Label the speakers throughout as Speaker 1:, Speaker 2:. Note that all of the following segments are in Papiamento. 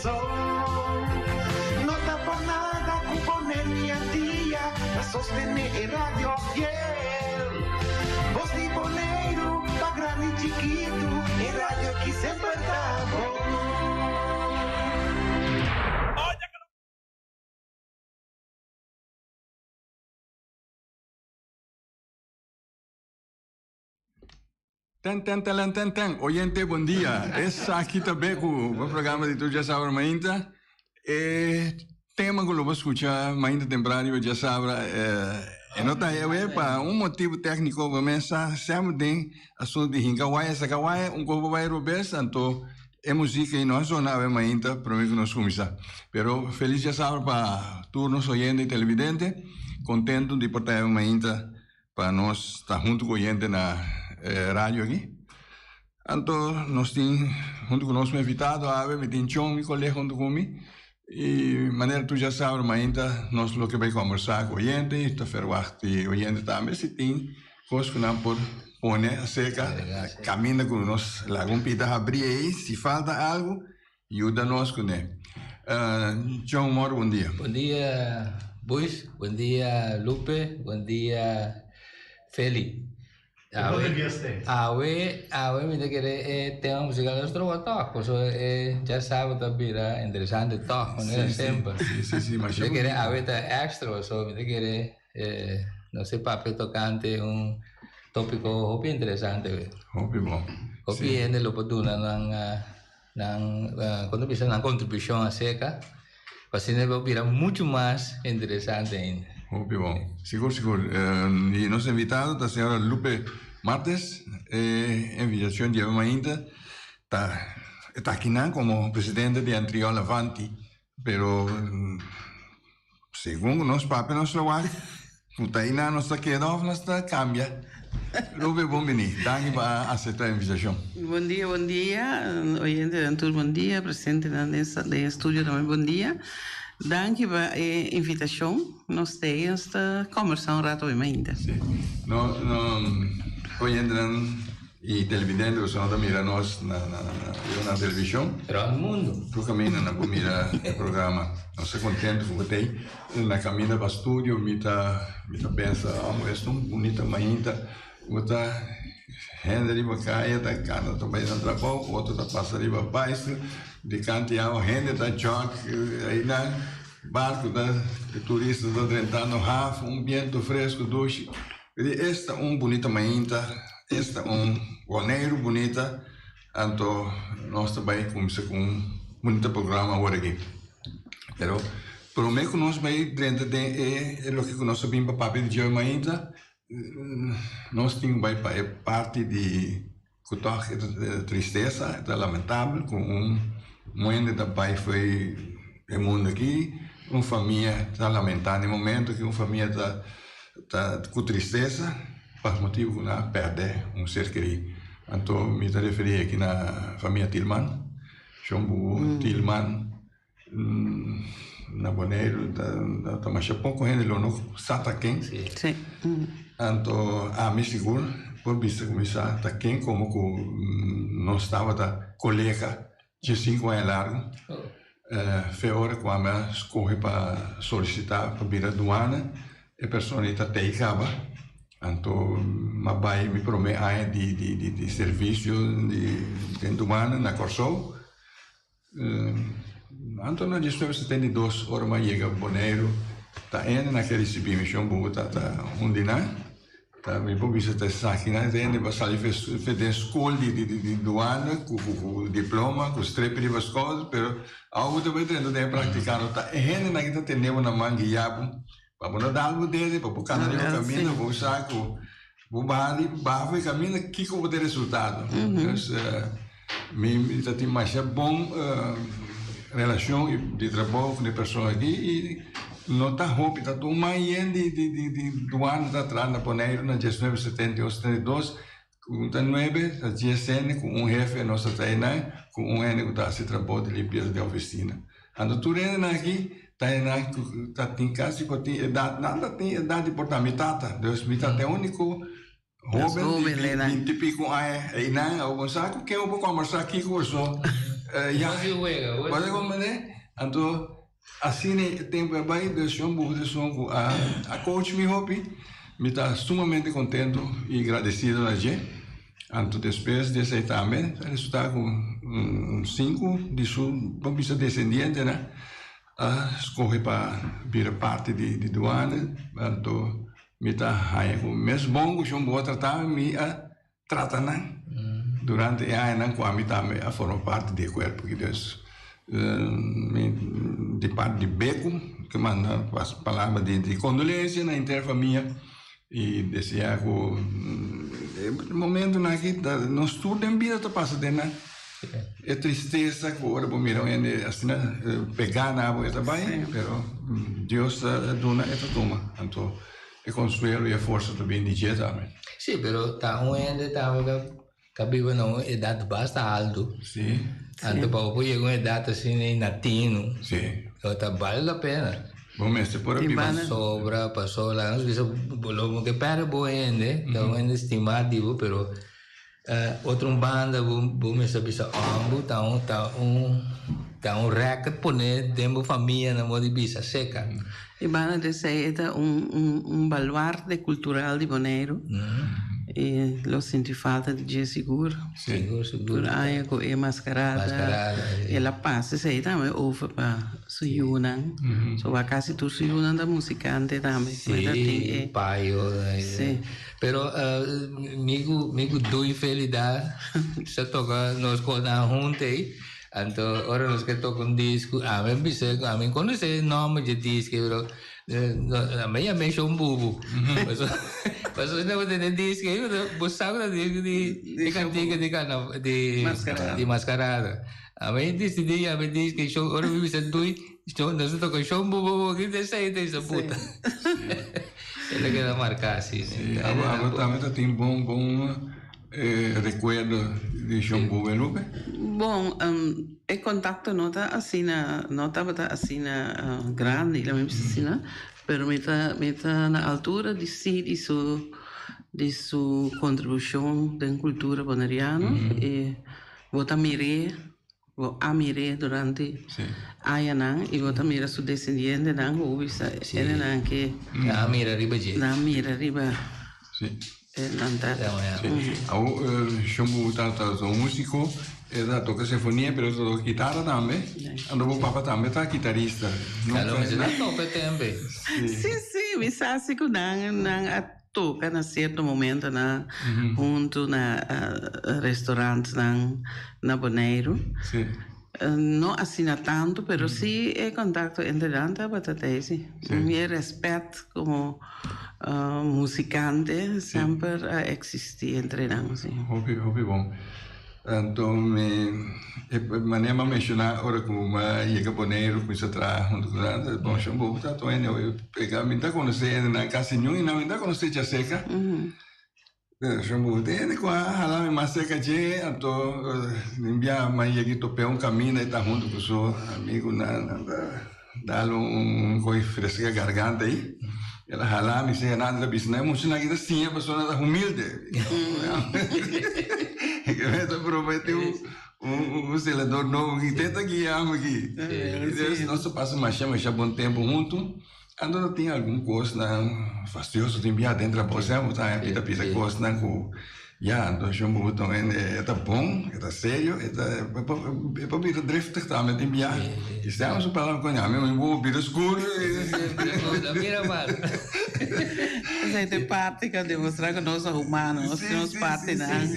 Speaker 1: Kòrsou. No ta pa nada ku Boneiru i Antia ta sostené e radio fiel. Bos di Boneiru pa grandi i chikitu, e radio ki semper ta bon.
Speaker 2: Ten ten telen ten ten oyente bon dia esaki ta be ku bo programa di tur djasabra mainta e tema ku lo bo skucha mainta tempran riba djasabra e no ta hewe pa un motibu tekniko bo mes sa semper den asuntu di hinka waya saka waya un kos bo bai robes anto e musik ei no a sona awe mainta prome ku nos kuminsá pero felis djasabra pa tur nos oyente i televidente kontentu di por ta hewe mainta Pa nos ta huntu ku oyente na e radio aki. Anto nos tin huntu ku nos un invitado awe, mi tin Chon, mi kolega huntu ku mi. I manera tur ya sa mainta nos lo ke bai kombersá ku oyente i ta ferwagt di oyente tambe si tin kos ku nan por pone aserka kaminda ku nos laga un pita habrí ei. Si falta algu yuda nos kuné. Chon Moro bon dia.
Speaker 3: Bon dia Buis, bon dia Lupe, bon dia Feli.
Speaker 4: Awe,
Speaker 3: awe, awe mi ta kere e tema musical nos troba toch, pasobra e djasabra ta bira interesante toch, manera semper.
Speaker 2: Si, si, si,
Speaker 3: Mi ta kere awe ta extra, pasobra mi ta kere nos e papia tocante un topico hopi interesante.
Speaker 2: Hopi bon.
Speaker 3: Hopi hende lo por duna nan Nan kon ta bisa nan kontribushon aserka pa asina lo bira muchu mas interesante ainda.
Speaker 2: Hopi bon. Sigur sigur. I nos invitado ta señora Lupe Martes. E invitacion di awe mainta ta e ta akinan komo presidente di Antriol Avanti pero Segun ku nos papia nos lo wak, ku ta einan nos ta keda òf nos ta kambia. Rubio bon bini. Danki pa aseptá e invitashon.
Speaker 5: Bon dia, bon dia, oyentenan tur bon dia, presentenan den den e studio tambe bon dia. Danki pa e invitashon. Nos ta ei, nos ta kòmbersá un rato awe mainta.
Speaker 2: Sí. No, no, oyentenan I televidente ku no ta mira nos na na televishon.
Speaker 3: Rònt mundu.
Speaker 2: Tur kaminda nan por mira e programa. Nos ta kontentu ku bo ta ei. Na kaminda pa studio mi ta mi ta pensa, amo esta un bunita mainta. Bo ta hende riba kaya ta kana ta bai nan trabou, otro ta pasa riba baiskel. Di kanti awa hende ta jòg einan. Barku ta turista ta drentando haf, un bientu fresku dushi. Esta un bunita mainta. Esta un Boneiru bunita, anto nos ta bai kuminsá ku un bunita programa awor aki. Pero promé ku nos bai drenta den e loke ku nos a bin pa papia di dje mainta, nos tin ku bai pa e parti di ku tòg e ta tristesa, e ta lamentabel ku un hende ta bai fo'i e mundu aki, un famia ta lamentá na e momento aki, un famia ta ta ku tristesa. Pa motibu ku nan a pèrdè un ser kerí. Anto mi ta referí aki na famia Tilman. Shon Bubu Tilman na Boneiru ta masha poko hende lo no sa ta ken. Anto ami sigur por bisa ku mi sa ta ken komo ku nos tabata kolega Diesinku aña largu, fe ora ku ami a skohe pa solisitá pa bira duana, e persona ei ta tei kaba. Anto m'a bai mi promé aña di servisio den duana na Kòrsou. Anto na diesnuebe setenta i dos ora m'a yega Boneiru, ta ende nan ke risibí mi shon Bogotá ta un di nan. Ta mi por bisa ta esaki nan hende pa sali fe den skol di di di duana ku ku ku diploma ku strepi riba skouder pero awo bo ta bai drenta den e praktikando ta e hendenan ki ta tene bo na man guia bo pa bo no dal bo dede pa bo kana riba kaminda bo sa ku bo baha di baha for e kaminda kiko bo ta e resultado dus mi mi ta tin masha bon relashon di trabou ku e persona aki i no ta hopi ta un man yen di di di di duana ta traha na Boneiru na diesnuebe setenta i ocho setenta i dos ku ta nuebe ta dies hende ku un hefe nos ta traha einan ku un hende ku ta hasi trabou di limpiesa den ofisina anto tur hendenan aki ta hendenan ku ta tin kasi por tin edat nan ta tin edat di por ta mi tata dus mi tata e uniko Hoben di binti pico aña einan a bo sa cu ken bo por combersa kico so. Ya. Bo ta comprende? Anto asina e tempo a bai, dus Shon Buhu ta esun ku a a coach mi hopi. Mi ta sumamente contento y gradecido na dje. Anto despues di esei tambe ta resulta ku sinku di su bo bisa desendientenan a skohe pa bira parti di duane. Anto mi ta haña ku mes bon ku Shon Buhu a trata mi, mi a trata nan durante e añanan ku ami tambe a forma parti di e kuerpo aki. Dus mi di parti di Beku ke manda palabra di kondolensia na henter famia i desea ku e momentunan aki ta nos tur den bida ta pasa den nan. E tristesa ku ora bo mira un hende asina pegá na bo e ta bai, pero Dios ta duna e ta tuma. Anto E consuelo y e forsa ta bin di dje tambe.
Speaker 3: Sí, pero ta un hende tambe ka ka biba na un edad basta alto.
Speaker 2: Sí.
Speaker 3: Anto pa bo por yega un edad asina y na tinu.
Speaker 2: Sí.
Speaker 3: Lo ta bale la pena.
Speaker 2: Bo mester por a biba.
Speaker 3: Pasobra, pasobra, laga nos bisa bo lo ke perde bo hende, ta un hende stima di bo, pero Otro un banda bo bo mester bisa ambu ta un ta un ta un record pone den bo famia nan bo di bisa seca.
Speaker 5: E banda di esei e ta un un un baluarte cultural di Boneiru y lo sinti falta di dje sigur.
Speaker 3: Sigur sigur.
Speaker 5: Tur aña cu e mascarada el a pasa esei tambe over pa su yunan. So wak casi tur su yunan ta musicante tambe.
Speaker 3: Si, payo.
Speaker 5: Si.
Speaker 3: Pero mi ku mi ku Dui Felida sa toka nos kosnan huntu ei. Anto ora nos ke toka un disku ami a bisa ku ami konosé e nòmber dje diski pero ami a yam'é Shon Bubu. Pasobra si no bo tende e diski ei bo sa ku ta diski di e kantika di karna di di maskarada. Ami disidí yam'é diski Shon ora mi bisa Dui Nos a toca shon bo bo bo esey ta isa puta. El a keda marca asi.
Speaker 2: Sí, abo abo tambe ta tin bon bon recuerdo di shon bo Belupe?
Speaker 5: Bon, e contacto no ta asina, no tabata asina grandi, laat mi bisa asina, pero mi ta mi ta na altura di si di su di su contribucion den cultura boneriano y bo ta mir'é. Bo a mir'é durante añanan i bo ta mira su desendientenan ku bo bisa enenan ke.
Speaker 3: Nan a mira riba dje.
Speaker 5: Nan a mira riba e nan tata.
Speaker 2: Awor shon bo tata ta un músiko, e ta toka sinfonia pero e ta toka kitara tambe. Anto bo papa tambe ta kitarista.
Speaker 3: Kalo mester ta toka tambe.
Speaker 5: Si, si, mi sa si ku nan nan a Toca na cierto momentonan hunto na restaurantnan na Boneiru. No asina tanto, pero si e contacto entre nan tabata ta esi. Mi e respet como musicante semper a existi entre nan, si.
Speaker 2: Hopi, hopi bon. Anto mi e manera mi a menshoná ora ku mi a yega Boneiru kuminsá traha huntu ku nan, bon shon bo ta tur hende hopi pega, mi ta konosé hendenan kasi niun di nan mi ta konosé djaserka, pero shon bo ta hende ku a hala mi mas serka dje, anto un bia mi a yega i top'é un kaminda i ta huntu ku su amigunan, nan ta dal un ko'i fresca garganta ei. El a hala mi seña nan ta bisa nan e muchanan aki ta siña pasobra nan ta humilde. E me ta promete un un celador nobo aki te ta guia mi aki. Entonces nos ta pasa masha masha bon tempo hunto. Anto ta tin algun cosnan fastioso tin bia den trabou semper bo ta haña pita pita cosnan cu Ya, anto shon bo ta un e ta bon, e ta serio, e ta e por bira driftig tambe tin bia. I stem su palabra con ami mi bo bira skur.
Speaker 3: No mira mal.
Speaker 5: Esei ta e parti ku a demostra ku nos ta humano, nos tin nos partinan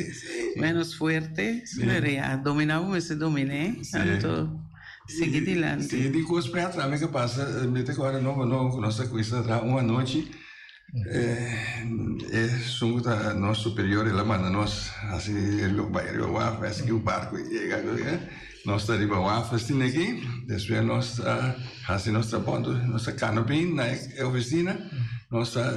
Speaker 5: menos fuerte, pero ya, dominá bo mester dominé, anto sigui dilanti.
Speaker 2: Si di kos pret tambe ke pasa, mi ta kòrda nobo nobo ku nos ta kuminsa traha un anochi. Esun ku ta nos superior el a manda nos hasi bai riba waf a sigui un barku yega nos ta riba waf asina aki despues nos a hasi nos trabou entonces nos ta kana bin na e ofisina nos ta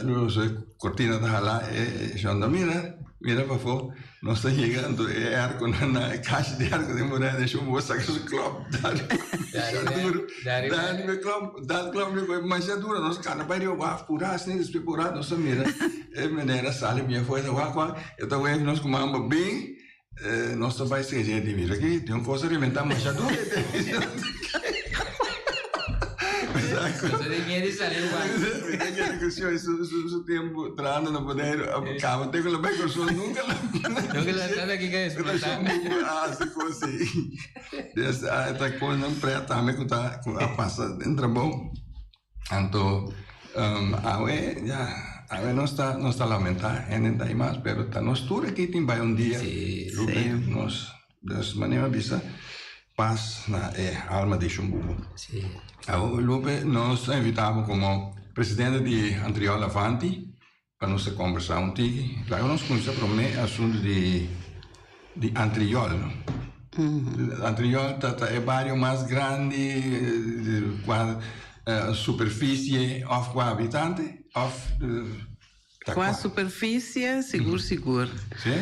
Speaker 2: kortina ta hala e shon ta mira mira pafó. Nos ta yega anto e airco nan na e kashi di airco den Bonaire den shon bo saka su klop dal duro dal riba e klop dal klop riba e masha duro nos kana bai riba waf pura asina despues pura nos ta mira e meneer a sali bien afuera wak wak e ta wek nos ku mamba bin. Nos ta bai sege di mira aki tin un kos a rebenta masha duru. Su tempu trahando na Boneiru a kaba te ku lo bai Kòrsou nunka lo
Speaker 3: Nunka lo tabata aki ka eksplotá.
Speaker 2: Hasi kos ei. Des ta kosnan prèt tambe ku ta ku a pasa den trabou. Anto awe ya awe nos ta nos ta lamentá hende ta ei mas pero ta nos tur aki tin bai un dia Ruben nos des manera mi a bisa pas na e alma di Shon Bubu. Awo Lupe nos a invitá bo komo presidente di Antriol Avanti pa nos a kombersá un tiki. Laga nos kuminsá promé asuntu di di Antriol no. Antriol ta ta e bario mas grandi kua superfisie òf kua habitante òf ta
Speaker 5: Kua
Speaker 2: kua?
Speaker 5: superfisie sigur sigur.
Speaker 2: Sí?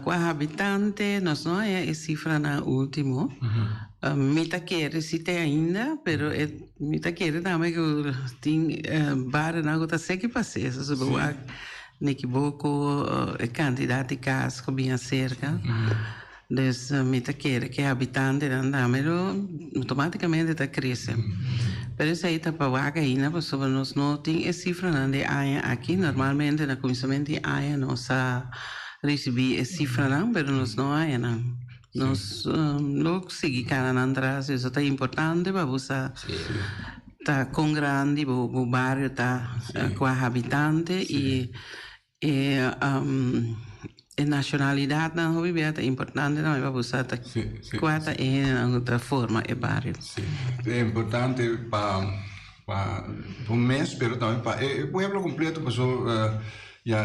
Speaker 5: Kua habitante nos no haña e sifranan último. Mi ta kere si te ainda pero e mi ta kere tambe ku tin barionan ku ta seki pas'é so bo wak Nikiboko e kantidat di kas ku bin aserka. Dus mi ta kere ku e habitantenan tambe lo outomátikamente ta krese. Pero esei ta pa wak ainda pasobra nos no tin e sifranan di e aña aki. Normalmente na kuminsamentu di aña nos a risibí e sifranan pero nos no haña nan. Nos lo sigui kana nan tras, eso ta importante pa bo sa ta kon grandi bo bo bario ta kua habitante i e e nashonalidatnan hopi bia ta importante tambe pa bo sa ta kua ta e hendenan ku ta forma e bario.
Speaker 2: Sí, ta importante pa pa bo mes pero tambe pa e pueblo kompleto pasobra ya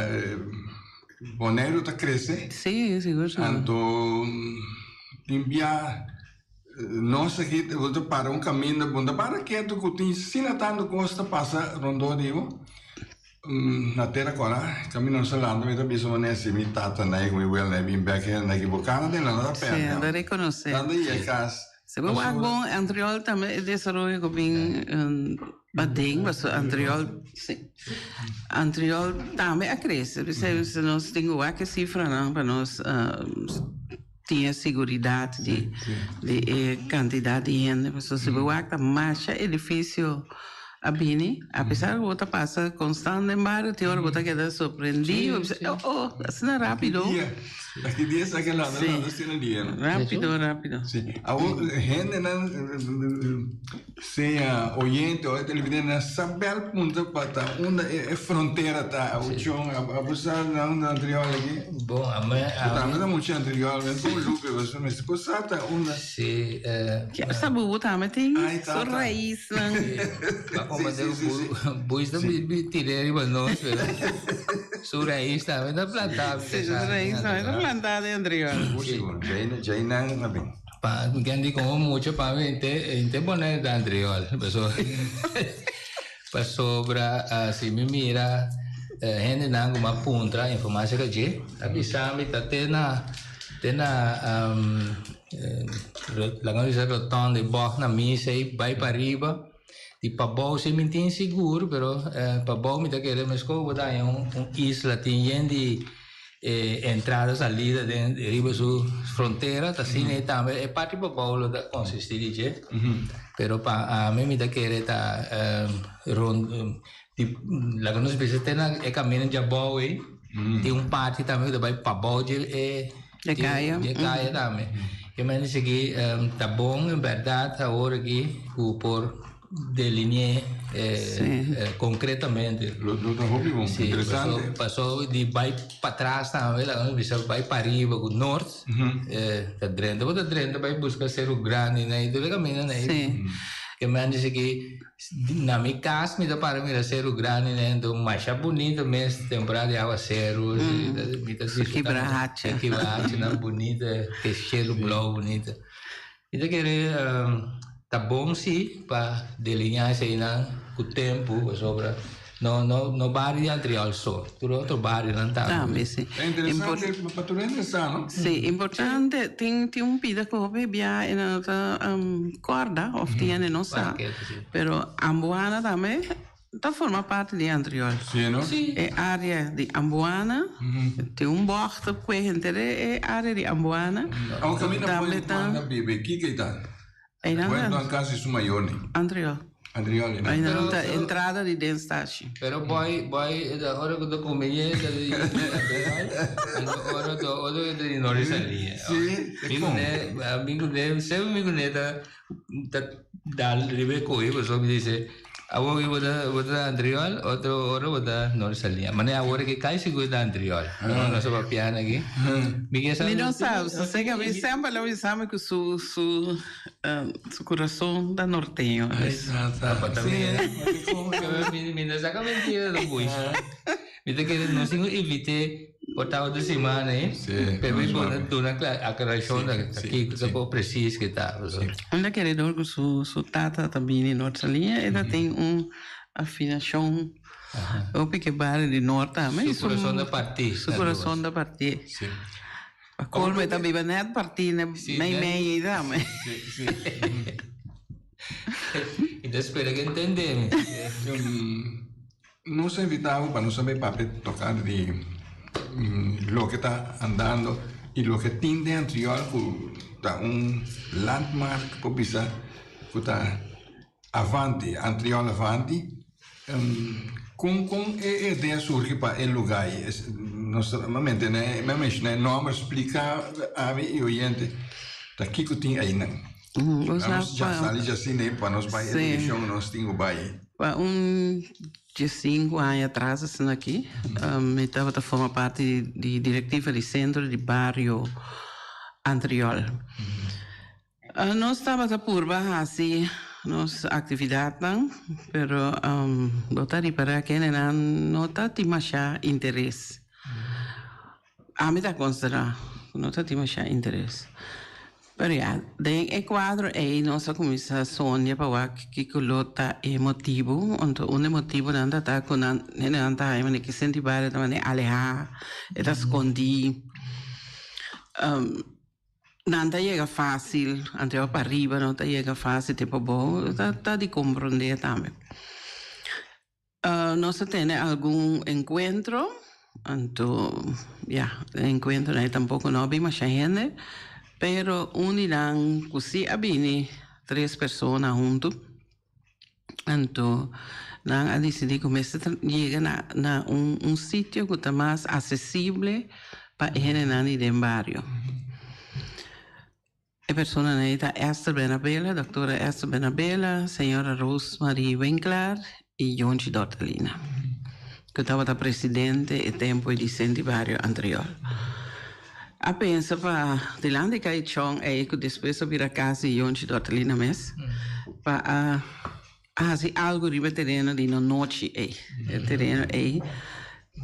Speaker 2: Boneiru ta krese.
Speaker 5: Sí, sigur sigur.
Speaker 2: Anto tin bia nos aki bo ta para un kaminda, bo no ta para ketu ku tin asina tantu kos ta pasa rondó di bo. Na tera kora kaminda nos ta lanta mi ta bisa manera si mi tata nai ku mi wela nai bin bek hende nai ki bo kana den nan ta
Speaker 5: Sí,
Speaker 2: pèrdè.
Speaker 5: nan ta rekonosé.
Speaker 2: Nan ta yega kas.
Speaker 5: Si bo wak bon Antriol tambe e desaroyo ku bin paden pasobra Antriol si Antriol tambe a krese p'esei nos tin ku wak e sifranan pa nos tin e siguridat di di e kantidat di hende pasobra si bo wak ta masha edifisio a bini apesar ku bo ta pasa konstant den bario tin ora bo ta keda sorprendí bo bisa oh oh asina rápido.
Speaker 2: Aki dia sa ke landa landa asina dia no.
Speaker 5: Rápido rápido.
Speaker 2: Sí. Awor hendenan sea oyente o televidentenan sa bel punta pa ta unda e frontera ta Ochon abo sa na unda Antriol aki?
Speaker 3: Bon a mi
Speaker 2: a mi. Tambe ta mucha Antriol men kon Lupe pasobra mester por sa ta unda.
Speaker 3: Sí.
Speaker 5: Kier sa bubu tambe tin su raisnan.
Speaker 3: Pa komprende ku buis ta tira riba nos pero su rais tambe ta plantá.
Speaker 5: Sí, su rais tambe ta plantá den Antriol.
Speaker 2: Sigur sigur djainan na bin.
Speaker 3: Pa mi ken di komo mucha pa mi henter Bonaire ta Antriol pasobra pasobra si mi mira hendenan ku mi a puntra informashon ka dje a bisa mi ta te na te na laga nos bisa rotonde bòg na misa ei bai pariba di pabou si mi tin sigur pero pabou mi ta kere meskos bo ta haña un isla tin yen di e entrada salida den riba su frontera ta asina ei tambe e parti pabou lo ta konsisti di dje pero pa ami mi ta kere ta rond di laga nos bisa te na e kaminda djabou ei tin un parti tambe ku ta bai pabou dje e
Speaker 5: De kaya.
Speaker 3: Dje kaya tambe. E men dice ki ta bon en berdad awor aki ku por deline'é konkretamente.
Speaker 2: Lo ta hopi bon, interesante.
Speaker 3: Paso di bai patras tambe laga nos bisa bai pariba ku nort ta drenta bo ta drenta bai buska Seru Grandi na ei tur e kaminda na ei. E men dice ki Na mi kas mi ta para mira Seru Grandi nen enton masha bunito mes temporada di awaseru mi ta
Speaker 5: Su kibrahacha.
Speaker 3: E kibrahachanan bunito e shelu blou bunito. Mi ta kere ta bon si pa deliña eseinan ku tempu pasobra no no no bario di Antriol so tur otro barionan tambe.
Speaker 5: Tambe si.
Speaker 2: Ta interesante pa tur hende sa no.
Speaker 5: Si importante tin tin un pida ku hopi bia e nan no ta kòrda òf tin hende no sa pero Amboana tambe. ta forma parti di Antriol.
Speaker 2: Sí, no?
Speaker 3: Sí.
Speaker 5: E área di Amboana, tin un bògt ku henter e área di Amboana.
Speaker 2: Aunke mi na
Speaker 5: Tambe
Speaker 2: Puente
Speaker 5: ta
Speaker 2: Juan a biba, kiko ei ta?
Speaker 5: Einan
Speaker 2: Puente
Speaker 5: ta
Speaker 2: Juan kasi su mayor ni.
Speaker 5: Antriol.
Speaker 2: Antriol, no?
Speaker 5: Einan
Speaker 3: Pero
Speaker 5: ta
Speaker 3: pero
Speaker 5: entrada di den stashi.
Speaker 3: pero boy boy ta ora ku ta kumiñe ta di Antriol, anto ora ta otro ta di Nori Saliña.
Speaker 2: Sí, ta
Speaker 3: Mi
Speaker 2: kon.
Speaker 3: kuné mi kuné semper mi kuné ta ta dal riba e koe pasobra mi dice awor ki bo ta bo ta Antriol otro ora bo ta Nori Saliña. Mane awor ke kai sigur ta Antriol. No nos a papia aki. Mi ke sa
Speaker 5: Mi no sa, sosega mi semper lo bisa mi ku su su su kurason ta norteño.
Speaker 2: Ay, tata.
Speaker 3: Apa
Speaker 2: Sí,
Speaker 3: también.
Speaker 2: eh?
Speaker 3: Mi mi no saca mentira no boy. Mi ta kere nos tin invite por ta otro semana eh.
Speaker 2: Sí,
Speaker 3: Pero mi
Speaker 2: nos
Speaker 3: pone
Speaker 2: wak.
Speaker 3: duna aclaracion
Speaker 2: Sí,
Speaker 3: da
Speaker 2: sí,
Speaker 3: kiko ta
Speaker 2: sí.
Speaker 3: por precies ke ta.
Speaker 2: Sí.
Speaker 5: Unda kere dor ku su su tata ta bini Noord Saliña e ta tin un afinashon hopi ke bario di Noord tambe
Speaker 3: Su
Speaker 5: i
Speaker 3: kurason ta partí
Speaker 5: su
Speaker 3: na
Speaker 5: kurason
Speaker 3: dos.
Speaker 5: ta partí.
Speaker 2: Sí.
Speaker 5: Pa colmo e ta biba net partí na
Speaker 3: Sí,
Speaker 5: mei
Speaker 3: net.
Speaker 5: mei ei tambe.
Speaker 2: Sí, sí.
Speaker 3: Mi ta spera ke entende mi.
Speaker 2: Nos a invitá bo pa nos a bay papia tocante di loke ta andando y loke tin den Antriol cu ta un landmark por bisa cu ta Avanti, Antriol Avanti. Con con e idea surgi pa e lugar ey? Nos ta mente mi a menciona e nomber splica ami y oyente ta kico tin eynan. Nos ya sali djasina ey pa nos bay e direccion nos tin cu bay.
Speaker 5: Pa un diesinku aña atras asina aki mi tabata forma parti di directiva di centro di bario Antriol. Nos tabata purba hasi nos actividadnan pero bo ta ripara kendenan no ta tin masha interes. Ami ta considera cu no ta tin masha interes. Pero ya, den e cuadro ey nos a cuminsa sondia pa wak kico lo ta e motibo. Anto un di e motibonan ta ta cu nan hendenan ta haya manera ki sinti bario ta manera aleha, e ta scondi. Nan ta yega fácil, anto e pa riba no ta yega fácil te pa abou, ta ta di comprende tambe. Nos a tene algun encuentro, anto ya, e encuentronan ei tampoco no a bin masha hende, pero un di nan cu si a bini tres persona hunto, anto nan a dicidi cu mester yega na na un un sitio cu ta mas accesible pa e hendenan di den bario. E personanan ei ta Esther Benabela, Doctora Esther Benabela, Señora Rosemarie Winklaar y Jonchi Dortalina, cu tabata presidente e tempo ei di Senti Bario Antriol. A pensa pa dilanti cay chon ei cu despues a bira cas di Jonchi Dortalina mes, pa a hasi algo riba e tereno di nonochi ei. E tereno ei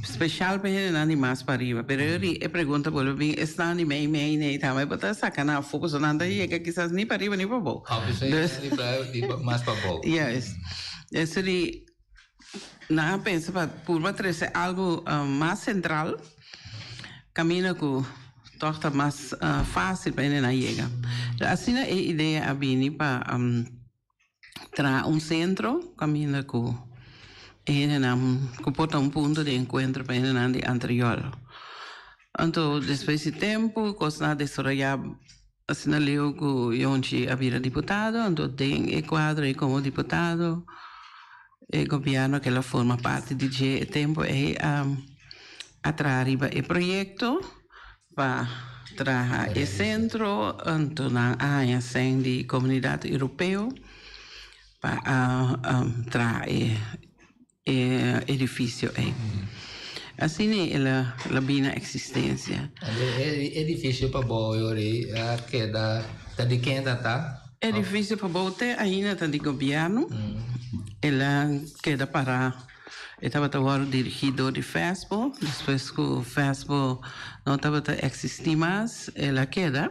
Speaker 5: special pa hendenan di mas pariba. Pero e ri e pregunta bolbe bin esnan di mei mei nei tambe bo ta saca nan afo pasobra nan ta yega kisas ni pariba ni pabou.
Speaker 3: Ah, pues ei
Speaker 5: Dus
Speaker 3: di di mas pabou.
Speaker 5: Juist. Eso di nan a pensa pa purba trece algo mas central caminda cu toch ta mas facil pa hendenan yega. Asina e idea a bini pa Traha un sentro kaminda ku e hendenan ku por ta un punto di enkuentro pa hendenan di Antriol. Anto despues di tempu kosnan a desaroyá asina leu ku Yonchi a bira diputado, anto den e kuadro ei komo diputado e gobièrnu ku el a forma parti di dje e tempu ei a traha riba e proyekto. Pa traha e sentro, anto nan a haña sèn di Komunidat Europeo pa a traha e edifisio ei. Asina el a bini na eksistensia.
Speaker 3: E edifisio pa bou yori a keda ta di ken ta ta?
Speaker 5: Edifisio pa bou te ainda ta di gobièrnu. El a keda pará. E tabata wòrdu dirigí dor di FESBO. Despues ku FESBO no tabata eksistí mas, el a keda.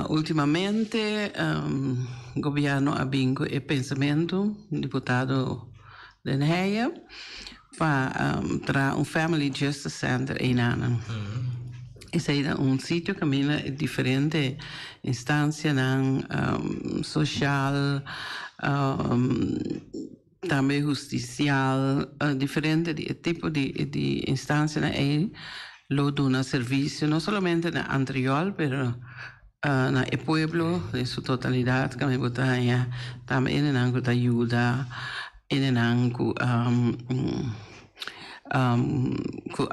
Speaker 5: Ultimamente gobièrnu a bin ku e pensamentu, diputado Den Heyer, pa traha un Family Justice Center einanan. Esei ta un sitio kaminda e diferente instansianan sosial. Tambe hustisial, diferente di e tipo di di instansianan ei lo duna servisio no solamente na Antriol pero na e pueblo den su totalidat kaminda bo ta haña tambe hendenan ku ta yuda, hendenan ku ku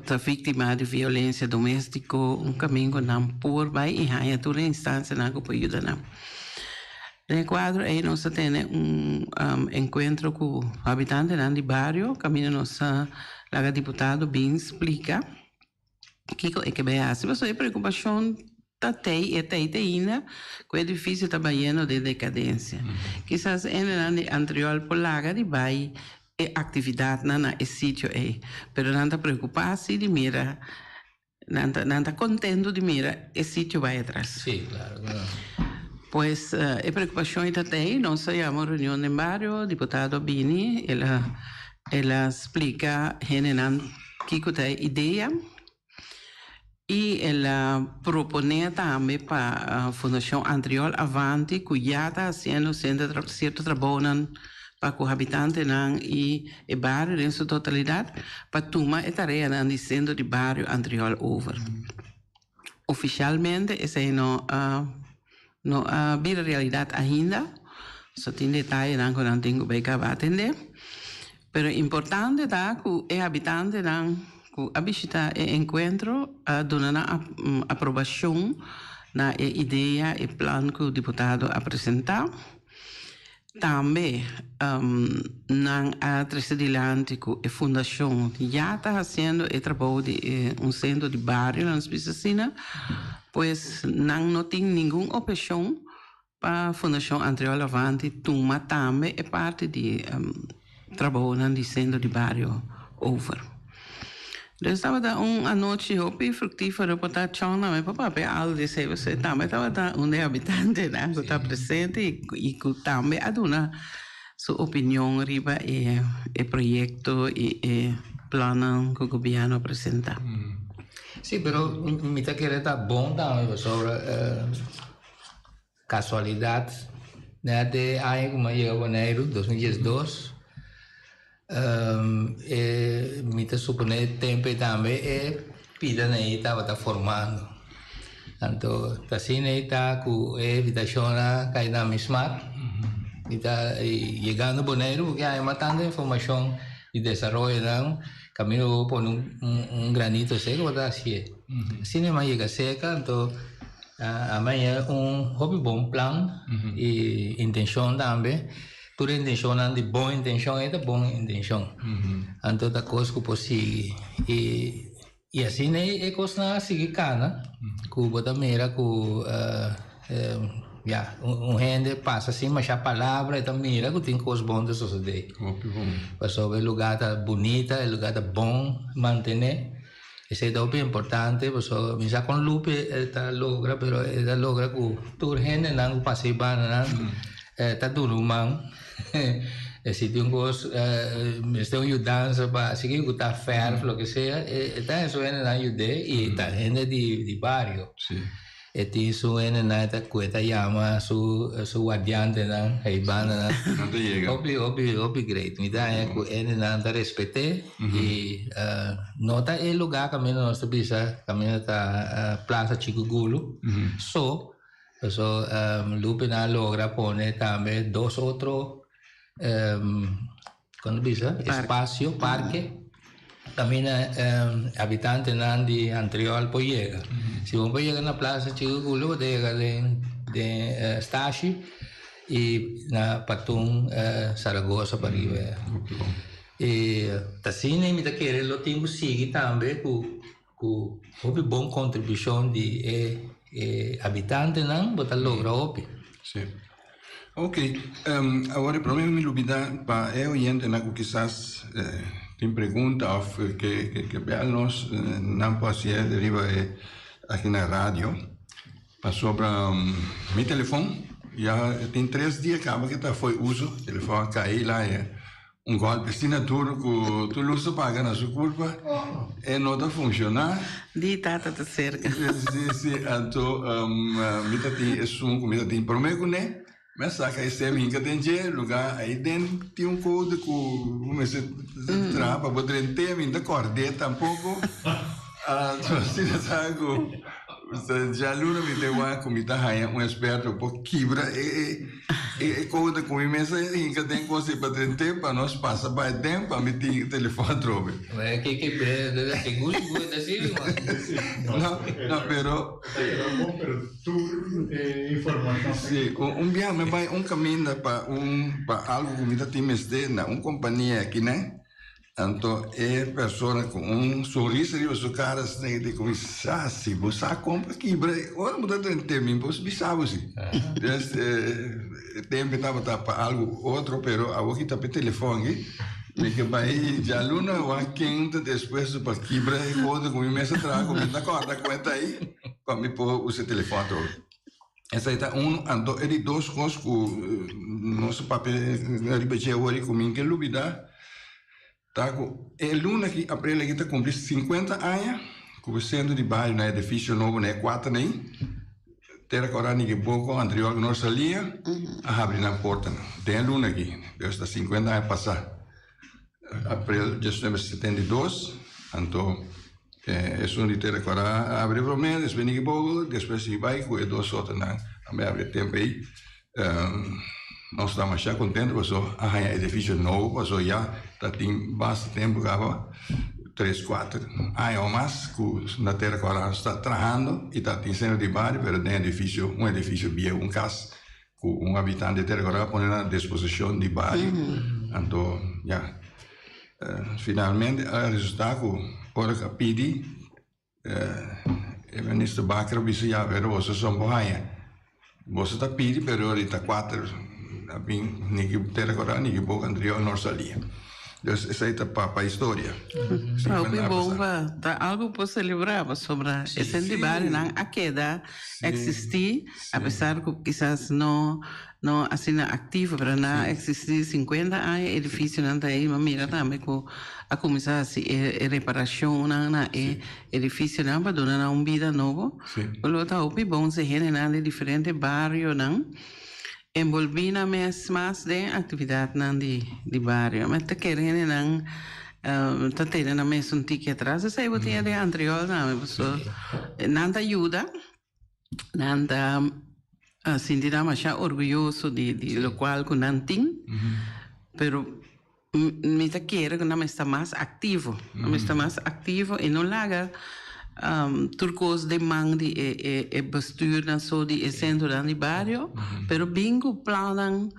Speaker 5: ta víktima di violensia doméstiko un kaminda ku nan por bai i haña tur e instansianan ku por yuda nan. Den e kuadro ei nos a tene un enkuentro ku habitantenan di bario kaminda nos a laga diputado bin splika kiko e ke bai hasi pasobra e preokupashon ta tei e tei te ainda ku e edifisio ta bayendo den dekadensia. Kisas hendenan di Antriol por laga di bai e aktividatnan na e sitio ei pero nan ta preokupá si di mira Nan ta nan ta contento di mira e sitio bai atras.
Speaker 3: Sí, claro, claro.
Speaker 5: Pues e preocupacion ei ta tei, nos a yama un reunion den bario, diputado a bini, el a el a splica hendenan kico ta e idea y el a propone tambe pa Fundacion Antriol Avanti cu ya ta haciendo cierto trabounan pa ku habitantenan i e bario den su totalidat pa tuma e tareanan di Sentro di Bario Antriol over. Ofishalmente esei no a no a bira realidat ainda, so tin detayenan ku nan tin ku bai kaba atendé. Pero importante ta ku e habitantenan ku a bishita e enkuentro a duna nan aprobashon na e idea, e plan ku diputado a presentá. Tambe nan a trece dilanti cu e fundacion ya ta haciendo e trabou di un centro di bario, nan bisa asina, pues nan no tin ningun obhecion pa Fundacion Antriol Avanti tuma tambe e parti di trabounan di centro di bario over. Dus tabata un anochi hopi fructifero pa ta chon tambe pa papia algo di esei pasobra tambe tabata un di e habitantenan cu ta presente y cu tambe a duna su opinion riba e e proyecto y e plannan cu gobierno a presenta.
Speaker 3: Sí, pero mi ta kere ta bon tambe pasobra Casualidad, net e aña cu mi a yega Boneiru, 2012, e mi ta supone e tempo ei tambe e pidanan ei tabata formando. Anto ta asina ei ta cu e invitacion a cay na mi smaak. Mi ta yegando Boneiru porque aña mas tanto informacion di desaroyonan caminda bo por pone un granito seco bo ta hacié. Asina mi a yega cerca anto. A maya un hopi bon plan y intencion tambe. Tur e intencionnan di bon intencion e ta bon intencion. Anto ta cos cu por sigui. Y y asina e cosnan a sigui cana cu bo ta mira cu ya un hende pasa sin masha palabra e ta mira cu tin cos bon ta sosode. Pasobra e lugar ta bunita, e lugar ta bon mantene. Esei ta hopi importante pasobra mi sa kon Lupe e ta logra pero e ta logra ku tur hendenan ku pasa e bandanan ta duna un man. E si tin un kos mester un yudansa pa sigui ku ta fèrf loke sea e ta haña su hendenan yud'é i ta hende di bario. E tin su hendenan ta ku e ta yama su su guardiantenan ei bandanan.
Speaker 2: Nan ta yega.
Speaker 3: Hopi hopi hopi great. Mi ta haña ku hendenan ta respet'é i no ta e lugá kaminda nos ta bisa kaminda ta Plaza Chiku Gulu so paso Lupe nan a logra pone tambe dos otro Kon ta bisa? Espasio, parke, kaminda habitantenan di Antriol por yega. Si bo por yega na Plaza Chico Culo, bo ta yega den den Stashi i na Patun Zaragoza pariba. I ta asina mi ta kere lo tin ku sigui tambe ku ku hopi bon kontribushon di e e habitantenan bo ta logra hopi.
Speaker 2: Sí. Ok, awor e prome mi lubida pa e oyentenan ku kisas tin pregunta òf ke ke bèl nos nan por hasié riba e aki na radio pasobra mi telefon ya tin tres dia kaba ke ta fo'i uso telefon a kai la e Un golpe asina duro cu tur luz ta paga na su curpa, e no ta funciona.
Speaker 5: Di tata ta cerca.
Speaker 2: Si, si, anto mi ta tin esun cu mi ta tin prome cu ne. Mi a saka e stem hinka den dje luga ei den tin un kode ku bo mester traha pa bo drent'é mi no ta kòrd'é tampoko. So asina sa ku djaluna mi ta wak ku mi ta haña un eksperto por kibra e e kode ku mi mes a hinka den kos ei pa drent'é pa nos pasa bai den pa mi tin e telefòn atrobe. No, no pero.
Speaker 4: Tur e informashon.
Speaker 2: Sí, un biaha mi bai un kaminda pa un pa algu ku mi ta tin mester na un kompania akinan, anto e persona ku un sonrisa riba su kara asina di ku mi sa si bo sa kon pa kibra ora bo ta drent'é mi bo bisa bo si. Des e tempu tabata pa algu otro pero awor ki ta pa e telefòn aki mi ke bai djaluna wak ken ta despuesto pa kibra e kos ku mi mes a traha ku mi ta kòrda kuenta ei. Pa mi por usa e telefòn atrobe. Esei ta unu. Anto e di dos kos ku nos a papia riba dje awor i ku mi ke lubidá ta ku e luna aki, aprel aki, ta kumpli sinkuenta aña ku e sentro di bario na edifisio nobo na e kuater ei, Tera Kòrá, Nikiboko, Antriol ku Norsalia a habri nan portanan den e luna aki. Pues ta sinkuenta aña pasá. Aprel diesnuebe 72, anto esun di Tera Kòrá a abri promé, despues Nicky Bogle, despues sigui bai ku e dos otronan tambe a abri e tempu ei. Nos ta masha kontentu pasobra a haña edifisio nobo pasobra ya ta tin basta tempu kaba, tres kuater aña o mas ku na Tera Kòrá nos ta trahando i ta tin sentro di bario pero den edifisio un edifisio bieu, un kas Ku un habitante ta rekordá pone na disposishon di bario. Anto ya, finalmente a resultá ku ora ku a pidi e minister Bakker a bisa ya pero boso son por haña. Boso ta pidi pero ahorita kuater a bin ni ki te rekordá ni ki boka anterior no salia. Dus esei ta pa pa historia.
Speaker 5: Hopi bon pa ta algu por selebrá pasobra e senti barionan a keda Existí, apesar ku kisas no no asina aktivo, pero nan a existí sinkuenta aña, e edifisionan ta ei. Mi a mira tambe ku a kuminsá hasi e e reparashonnan na e edifisionan pa duna nan un bida nobo. Ku lo ta hopi bon si hendenan di diferente barionan enbolbí nan mes mas den aktividatnan di di bario. Mi ta kere hendenan ta tene nan mes un tiki atras. Esei bo tin den Antriol tambe pasobra nan ta yuda, nan ta sinti nan masha orguyoso di di lokual ku nan tin, pero mi ta kere ku nan mester ta mas aktivo, nan mester ta mas aktivo i no laga tur kos den man di e e e bestuurnan so di e sentronan di bario, pero bin ku plannan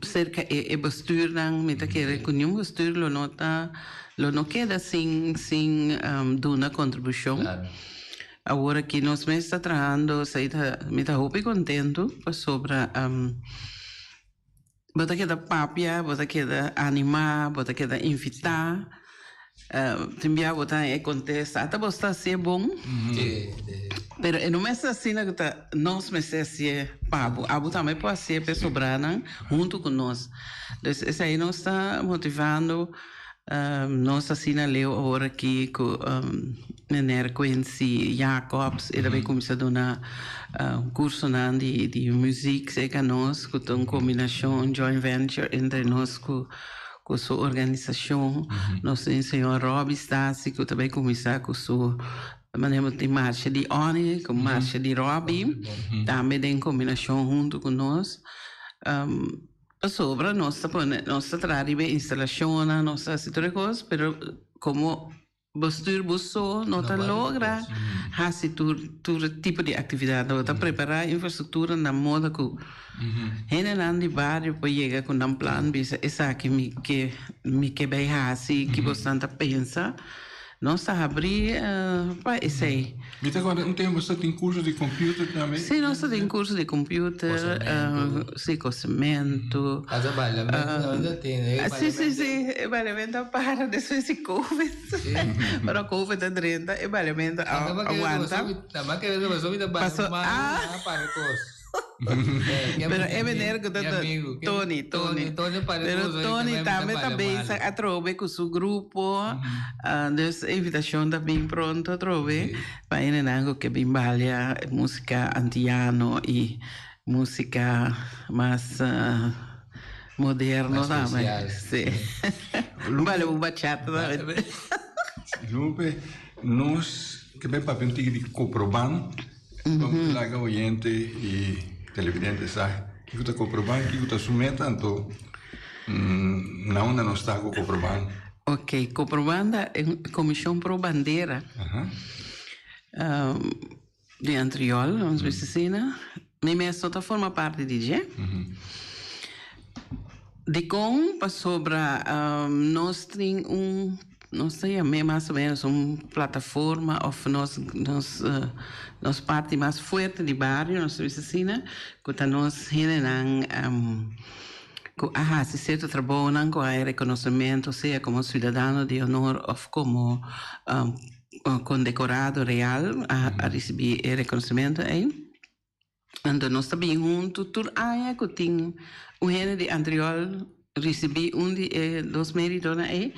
Speaker 5: Serka e e bestuurnan mi ta kere ku niun bestuur lo no ta lo no keda sin sin duna kontribushon. Awor aki nos mes ta trahando esei ta mi ta hopi kontentu pasobra bo ta keda papia, bo ta keda animá, bo ta keda invitá. Tin bia bo ta haña e kontesta, ata bo sta hasié bon, pero e no mester asina ku ta nos mester hasié pa bo, abo tambe por hasié pa e sobranan huntu ku nos. Dus esei nos ta motivando nos asina leu awor aki ku meneer Quincy Jacobs, e ta bay kuminsá duna kursonan di muzik serka nos ku ta un kombinashon, un joint venture entre nos ku Ku su organisashon nos tin señor Robby Stasi ku ta bai kuminsá ku su manera bo tin marsha di Onnie ku marsha di Robby tambe den kombinashon huntu ku nos pasobra nos ta pone nos ta traha riba e instalashonnan nos ta hasi tur e kos pero komo Bestuur bo so no ta logra hasi tur tur tipo di actividad. Bo ta prepara infrastructura na moda cu hendenan di bario por yega cu nan plan bisa esaki mi ke mi ke bay hasi, ki bosnan ta pensa. Nos ta habri pa esey.
Speaker 2: Mi ta acorda un tempo bo ta tin curso di computer tambe.
Speaker 5: Si, nos ta tin curso di computer, si, cosemento.
Speaker 3: Hasta bailamento nos ta tin.
Speaker 5: Si, si, si, e bailamento a para despues di covid. Pero covid a drenta, e bailamento a aguanta.
Speaker 3: Nada mas kere paso mi ta baila mal, a para cos.
Speaker 5: Pero e meneer ku ta Tony, Tony. Pero Tony tambe ta bezig atrobe ku su grupo. Dus e invitashon ta bin pronto atrobe pa hendenan ku ke bin balia musika antiano i. Músika mas moderno tambe. Sí. Bale un bachata tambe.
Speaker 2: Lupe, nos ke ben papia un tiki di Koproban. Pa laga oyente i televidente sa kiko ta Koproban, kiko ta su meta, anto na unda nos ta ku Koproban.
Speaker 5: Ok, Koproban ta e Komishon Pro Bandera. Di Antriol, nos bisa asina. Mi mes no ta forma parti di dje. Dikon? Pasobra nos tin un, nos ta yam'é mas o menos un plataforma òf nos nos nos parti mas fuerte di bario, nos ta bisa asina, ku ta nos hendenan ku a hasi sierto trabounan ku a rekonosementu sea komo siudadano di honor òf komo Condecorado real a ricibi e reconocimento ey. Anto nos ta bin hunto tur aña cu tin un hende di Antriol ricibi un di e dos meritonan ey.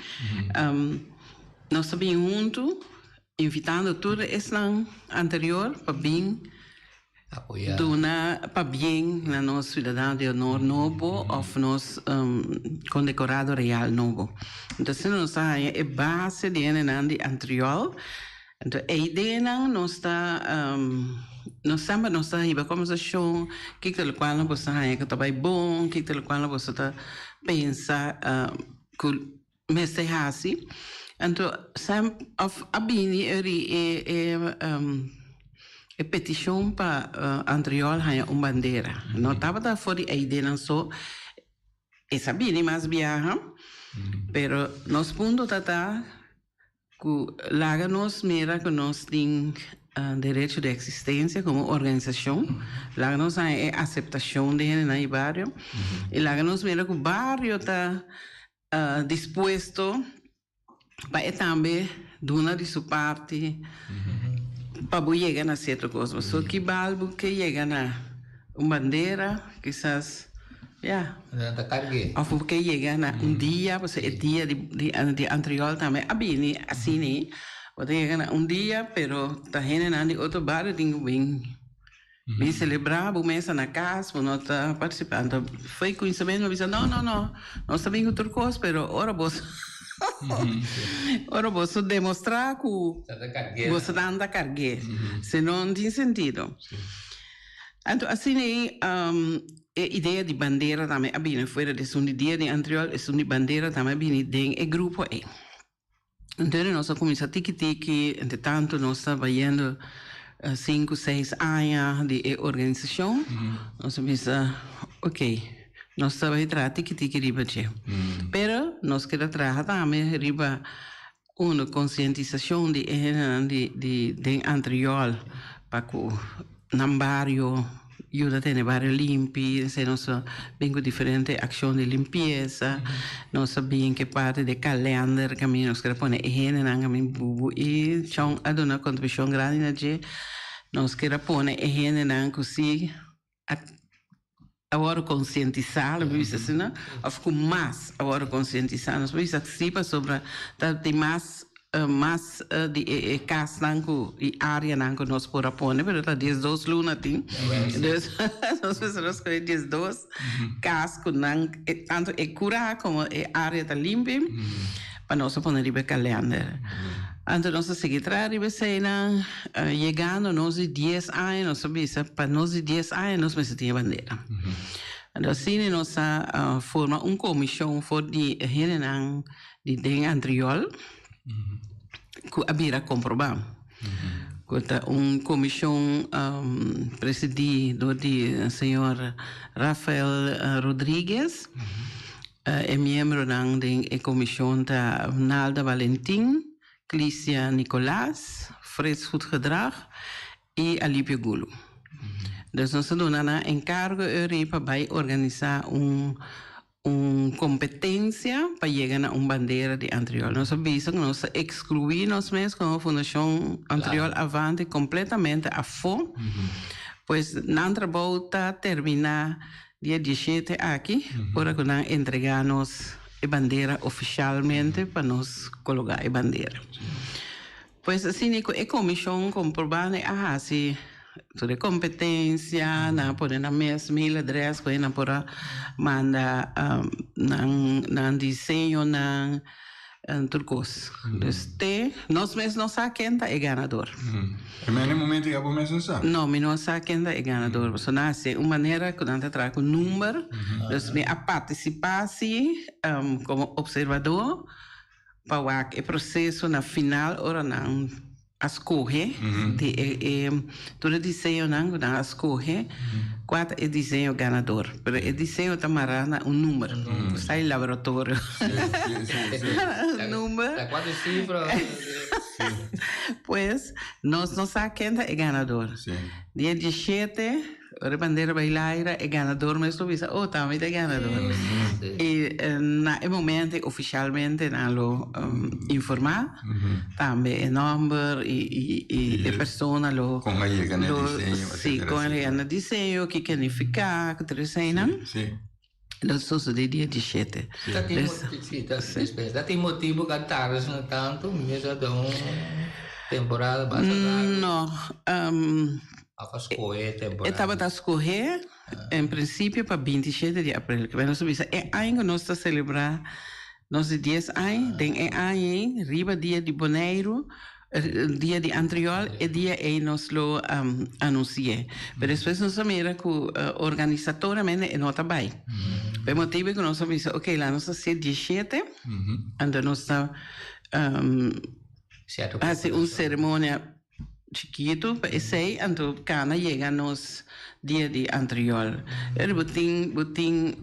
Speaker 5: Nos ta bin hunto invitando tur esnan anterior pa bin Duna pabien na nos ciudadano di honor nobo of nos condecorado real nobo. Entonces nos ta haña e base di hendenan di Antriol. Entonces e ideanan nos ta nos semper nos ta hiba conversacion kiko ta locual nan boso ta haña cu ta bay bon, kiko ta locual nan boso ta pensa cu mester hasi. Anto sem of a bini eri e e e peticion pa Antriol haña un bandera. No tabata for di eidenan so, e sa bini mas biaha, pero nos punto ta ta ku laga nos mira ku nos tin derecho di existencia como organisacion, laga nos haña e aceptacion di hendenan di bario, y laga nos mira ku bario ta dispuesto pa e tambe duna di su parti pa bo yega na cierto cos. Pasobra ki bal bo ke yega na un bandera kisas ya of bo ke yega na un dia pasobra e dia di Antriol tambe a bini asina bo ta yega na un dia pero ta hendenan di otro bario tin ku bin. Bin selebrá bo mesa na kas, bo no ta partisipá. Anto foi kuminsamentu mi bisa, no, no, no, nos ta bin ku tur kos, pero ora boso ora boso demostrá ku boso ta anda karg'é, si no, no tin sentido. Anto asina ei e idea di bandera tambe a bini fuera di esun di dia di Antriol, esun di bandera tambe a bini den e grupo ei. Entonces nos a cuminsa tiki tiki, entre tanto nos ta bayendo cinco, seis aña di e organisacion, nos a bisa ok, nos ta bay traha tiki tiki riba dje. Pero nos keda traha tambe riba uno concientisacion di e hendenan di di den Antriol pa cu nan bario yuda tene bario limpi, esei nos a bin ku diferente akshon di limpiesa, nos a bin ke parti di kalender kaminda nos kere pone e hendenan kaminda bubu i chon a duna kontribushon grandi na dje, nos kere pone e hendenan ku si a a wòrdu konsientisá, lo mi bisa asina, òf ku mas a wòrdu konsientisá, nos por bisa si pasobra ta tin mas Mas di e kasnan ku i áreanan ku nos por a pone, pero ta diesdos luna tin. Dus nos mester a skohe diesdos kas ku nan tantu e kurá komo e área ta limpi pa nos a pone riba e kalender. Anto nos a sigui traha riba eseinan, yegando nos di dies aña nos a bisa pa nos di dies aña nos mester tin e bandera. Anto asina nos a forma un komishon for di hendenan. Di den Antriol ku a bira komprobá ku ta un komishon presidí dor di señor Rafael Rodriguez. E miembronan den e komishon ta Nalda Valentin, Clicia Nicolaas, Frits Goedgedrag i Alipio Gulu. Dus nos a duna nan enkargo eri pa bai organisá un Un competencia pa yega na un bandera di Antriol. Nos a bisa cu nos ta exclui nos mes como Fundacion Antriol Avante completamente afo. Pues nan trabou ta termina dia diecisiete aki, ora cu nan entrega nos e bandera oficialmente pa nos cologa e bandera. Pues asina cu e comision comprobando a haci. tur e kompetensia, nan a pone nan mes mail adres ku nan por a manda nan nan diseñonan en tur kos. Dus te nos mes no sa ken ta e ganador.
Speaker 2: E mene momento ya bo mes no sa?
Speaker 5: No, mi no sa ken ta e ganador. Pasobra nan hasi un manera ku nan ta traha ku number. Dus mi a partisipá si komo opservadó pa wak e proseso na final ora nan a skohe di e e tur e diseñonan ku nan a skohe kua ta e diseño ganador. Pero e diseño ta mará na un number ku sta den laboratorio. Un number.
Speaker 3: Ta kuantu sifra?
Speaker 5: Pues nos no sa ken ta e ganador. Dia dieshete Ora e bandera bai laira, e ganador mes lo bisa, oh, ta mi ta e ganador. I na e momento ei ofishalmente nan lo informá tambe e nòmber i i e persona lo.
Speaker 2: Kon a yega na e diseño,
Speaker 5: etcetera. Sí, kon a yega na e diseño, kiko a nifiká, ku tur eseinan. Lo sosodé dia dieshete.
Speaker 3: Ta tin sí, ta dispensa. Ta tin motibu ku a tarda asina tantu? Mi mester ta un temporada basta largu.
Speaker 5: No.
Speaker 3: Of a skohe temporada?
Speaker 5: E tabata skohe en prinsipio pa bintishete di aprel. Kibè nos ta bisa e aña ku nos ta selebrá nos di dies aña, den e aña ei riba dia di Boneiru, Dia di Antriol, e dia ei nos lo anunsi'é. Pero despues nos a mira ku organisatoramente e no ta bai. Pa e motibu ku nos a bisa, oke, laat nos hasié dieshete, anto nos ta hasi un seremonia chikitu pa esei, anto kana yega nos dia di Antriol. Pero bo tin, bo tin.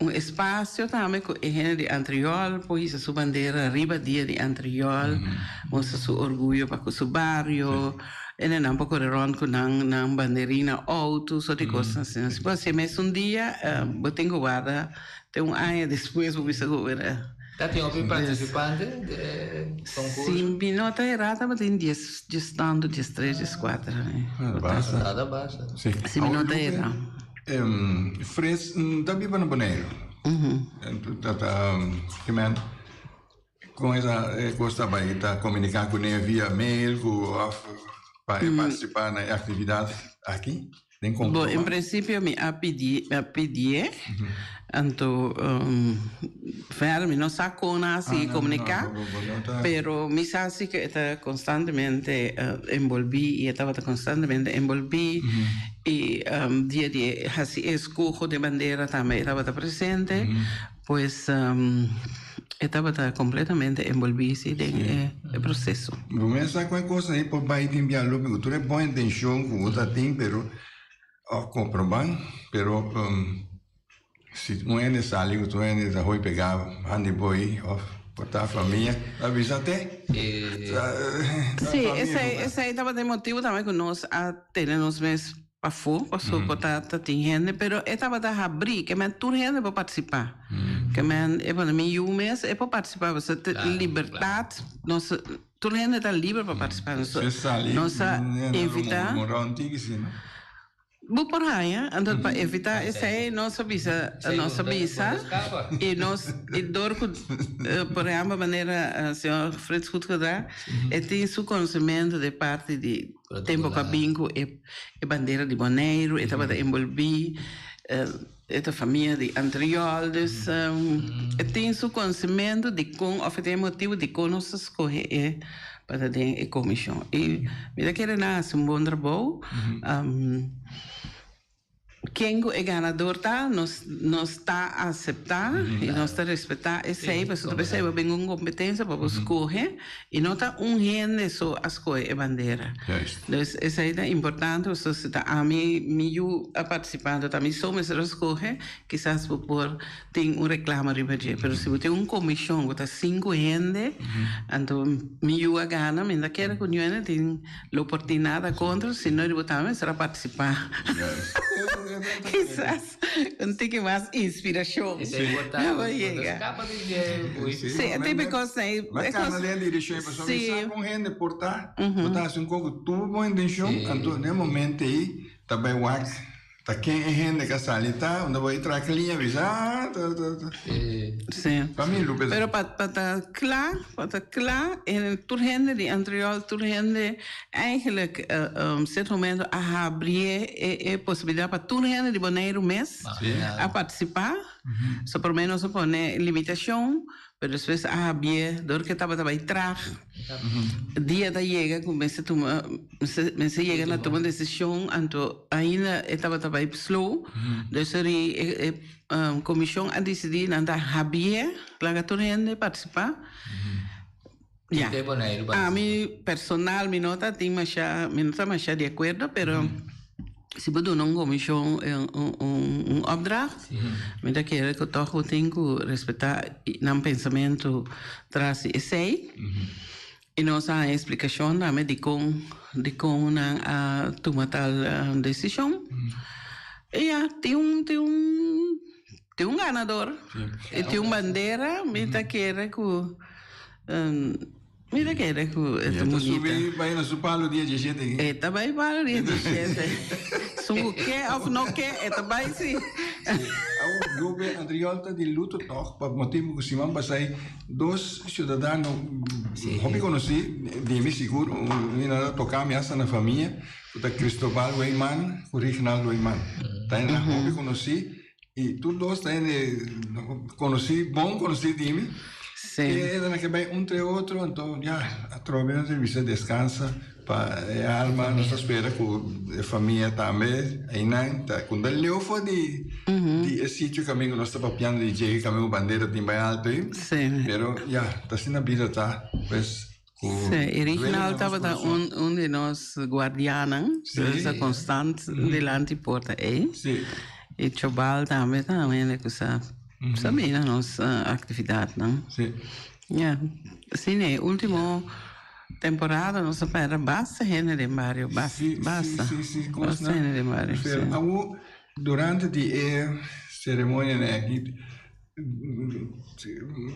Speaker 5: Un espasio tambe ku e hende di Antriol por hisa su bandera riba dia di Antriol, mustra su orguyo pa ku su bario, hendenan por kore rònt ku nan nan banderina outo, sort di kosnan asina. Si bo hasié mes un dia, bo tin ku warda te un aña despues bo bisa ku wera.
Speaker 3: Ta tin hopi partisipante den e konkurso?
Speaker 5: Si mi no ta erá tabatin dies dies tantu, diestres, dieskuater.
Speaker 2: Basta.
Speaker 3: Nada basta.
Speaker 5: Si mi no ta erá.
Speaker 2: Frits ta biba na Boneiru. Ta ta kimen kon esa kos ta bai ta komuniká kuné via mail ku òf pa e partisipá na e aktividat aki den
Speaker 5: Bo en prinsipio mi a pidi mi a pidié anto verder mi no sa kon a sigui komuniká pero mi sa si ku e ta konstantemente enbolbí i e tabata konstantemente enbolbí. I dia di e hasi e eskoho den bandera tambe e tabata presente, pues e tabata kompletamente enbolbí si den e proseso.
Speaker 2: Bo mes sa ku e kos ei por bai den bia lopi ku tur e bon intenshon ku bo ta tin pero òf komprobá pero si un hende sali ku tur hende ta hoi pegá handi boi òf por ta famia ta bisa te.
Speaker 5: Sí, esei esei tabata e motibu tambe ku nos a tene nos mes pafó, pasobra por ta ta tin hende, pero e tabata habrí, ke men tur hende por partisipá. Ke men e pone mi yu mes e por partisipá, pasobra ta libertat, nos tur hende ta liber pa partisipá, nos nos a invitá. Bo por haña, anto pa evitá esei nos a bisa, nos a bisa i nos i dor ku por ehèmpel manera señor Frits Goedgedrag e tin su konosementu de parti di tempu ku a bin ku e bandera di Boneiru e tabata enbolbí e ta famia di Antriol dus e tin su konosementu dikon òf e tin e motibu dikon nos a skohe e pa ta den e komishon. I mi ta kere nan hasi un bon trabou. Ken ku e ganador ta, nos nos ta aseptá i nos ta respetá esei, pasobra ta p'esei bo bin un kompetensia pa bo skohe i no ta un hende so a skohe e bandera. Dus esei ta importante, pasobra si ta ami, mi yu a partisipá, anto ta mi so mester a skohe, kisas bo por tin un reclamo riba dje, pero si bo tin un comision cu ta cinco hende, anto mi yu a gana, mi no ta kere cu niun hende tin lo por tin nada contra, si no riba tambe mester a participa. Kisas un tiki mas inspiracion pa yega. Si, e tin cos na e.
Speaker 2: Ma cana den direccion pasobra mi sa con hende por ta, bo ta haci un co cu tur bon intencion, anto na e momento ey ta bay wak. Ta ken e hende ka sali ta, unda bo a traha kliña bisa, ah, ta, ta, ta.
Speaker 5: Sí.
Speaker 2: Pa mi Lupe.
Speaker 5: Pero pa, pa ta kla, pa ta kla, en tur hende di Antriol, tur hende eigenlijk uh, um, cierto momento a habrie e, e posibilidad pa tur hende di Boneiru mes a participa. So por menos a pone limitacion, pero despues a habié dor ke tabata bai traag. Dia ta yega ku mester tuma, mester yega na tuma desishon, anto ainda e tabata bai slow. Dus ri e e komishon a disidí nan ta habié laga tur hende partisipá. Ya, ami personal mi no ta tin masha, mi no ta masha di akuerdo, pero si bo duna un komishon un opdracht, mi ta kere ku tòg bo tin ku respetá nan pensamentu tras di esei. I nos a haña esplikashon tambe dikon dikon nan a tuma tal desishon. I ya, tin un tin un tin un ganador i tin un bandera, mi ta kere ku. Mi ta kere ku e ta
Speaker 2: bunita. E ta subi bai na su palo dia diesshete aki.
Speaker 5: E ta bai palo dia diesshete. Sun ku ke òf no ke, e ta bai si.
Speaker 2: Awor Lube Andriol ta di luto tòg pa motibu ku siman pasai dos siudadano hopi konosí di mi sigur, mi nan a toka mi asta na famia, ku ta Cristobal Weyman ku Rignald Weyman. Ta hende hopi konosí. I tur dos ta hende konosí, bon konosí di mi.
Speaker 5: Sí.
Speaker 2: E nan a ke bai un tre otro, anto ya, atrobe nos a bisa deskansa pa e alma. Nos ta spera ku e famia tambe einan ta kunda leu for di di e sitio kaminda ku nos ta papiando di dje, kaminda ku bandera tin bai alto ei.
Speaker 5: Sí.
Speaker 2: Pero ya, ta asina bida ta, pues.
Speaker 5: Sí, e Reginald tabata un, un di nos guardianan.
Speaker 2: Sí.
Speaker 5: Dus constant dilanti porta ei.
Speaker 2: Sí.
Speaker 5: E Chobal tambe ta un hende ku sa sa mira nos actividadnan.
Speaker 2: Sí.
Speaker 5: Ja. Sí, nee, ultimo temporada nos a perde basta hende den bario, basta,
Speaker 2: Sí,
Speaker 5: basta.
Speaker 2: sí, sí, sí,
Speaker 5: Basta hende den bario,
Speaker 2: Pero
Speaker 5: sí.
Speaker 2: awo durante di e ceremonia aki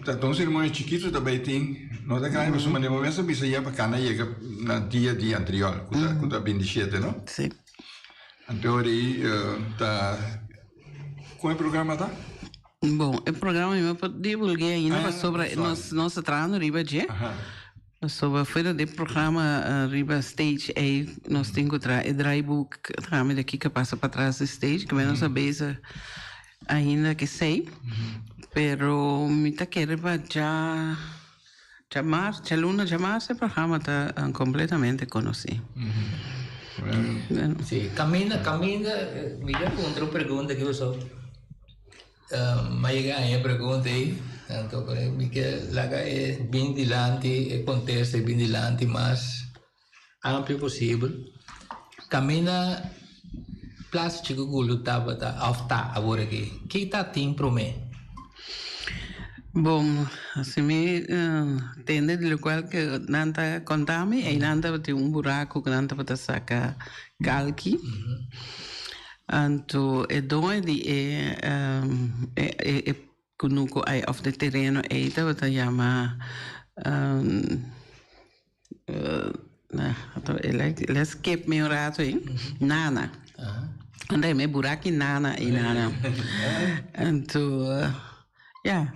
Speaker 2: Ta un ceremonia chikito ta bay tin, no ta grandi pasobra manera bo mes a bisa ya pa cana yega na dia di antriol cu ta cu ta bintishete no?
Speaker 5: Si.
Speaker 2: Anto ora ei ta con e programa ta?
Speaker 5: Bon, e programa mi no por divulgu'é ainda pasobra nos nos ta trahando riba dje. Pasobra fuera di e programa riba stage ei nos tin cu traha e draaiboek tambe di kico a pasa patras di stage, cu nos a bezig Ainda ke sei, pero mi ta kere pa dja djamars, djaluna djamars e programa ta completamente conoci.
Speaker 3: Si, caminda, caminda, mi ke puntra un pregunta aki paso mi a yega haña e pregunta ei, anto mi ke laga e bin dilanti, e contesta e bin dilanti mas. Amplio posibel. Caminda Plaza Chico Gulu tabata of ta awor aki? Ki ta tin prome?
Speaker 5: Bon, si mi tende di locual cu nan ta conta mi, eynan tabatin un buraco cu nan tabata saca calki. Anto e doño di e e cunuco ey of di tereno ey tabata yama. El a skip mi un rato ei. Nana. Anda mi buraki Nana ei Nana. Anto, ya,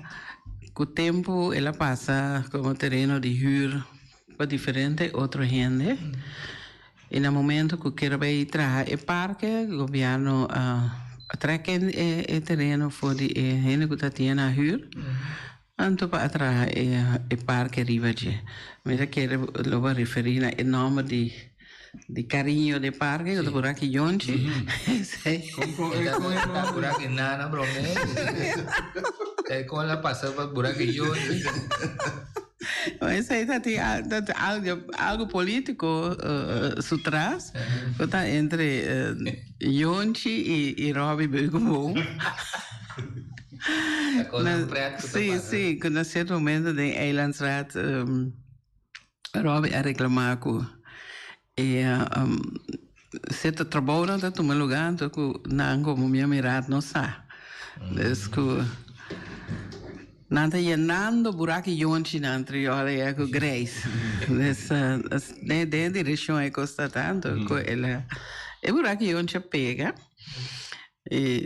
Speaker 5: ku tempu el a pasa komo tereno di hür pa diferente otro hende. I na momento ku kier a bai traha e parke, gobièrnu a trek e tereno for di e hende ku ta tin na hür. Anto pa a traha e parke riba dje. Mi ta kere lo bo referí na e nòmber di di kariño di e parke ku ta Buraki Yonchi. Esei.
Speaker 3: E ta Buraki Nana bromé. E kon la pasa pa Buraki Yonchi.
Speaker 5: Esei ta tin algo algo polítiko su tras ku ta entre Yonchi i Robby Beukenboom. Sí, sí, ku na sierto momento den Eilandsraad Robby a reklamá ku e sierto trabounan ta tuma lugá anto ku nan komo miembro no sa. Dus ku nan ta yenando buraki yonchinan triola ya ku greis. Dus den e direkshon e kos ta tanto ku el a e buraki yonchi a pega. E,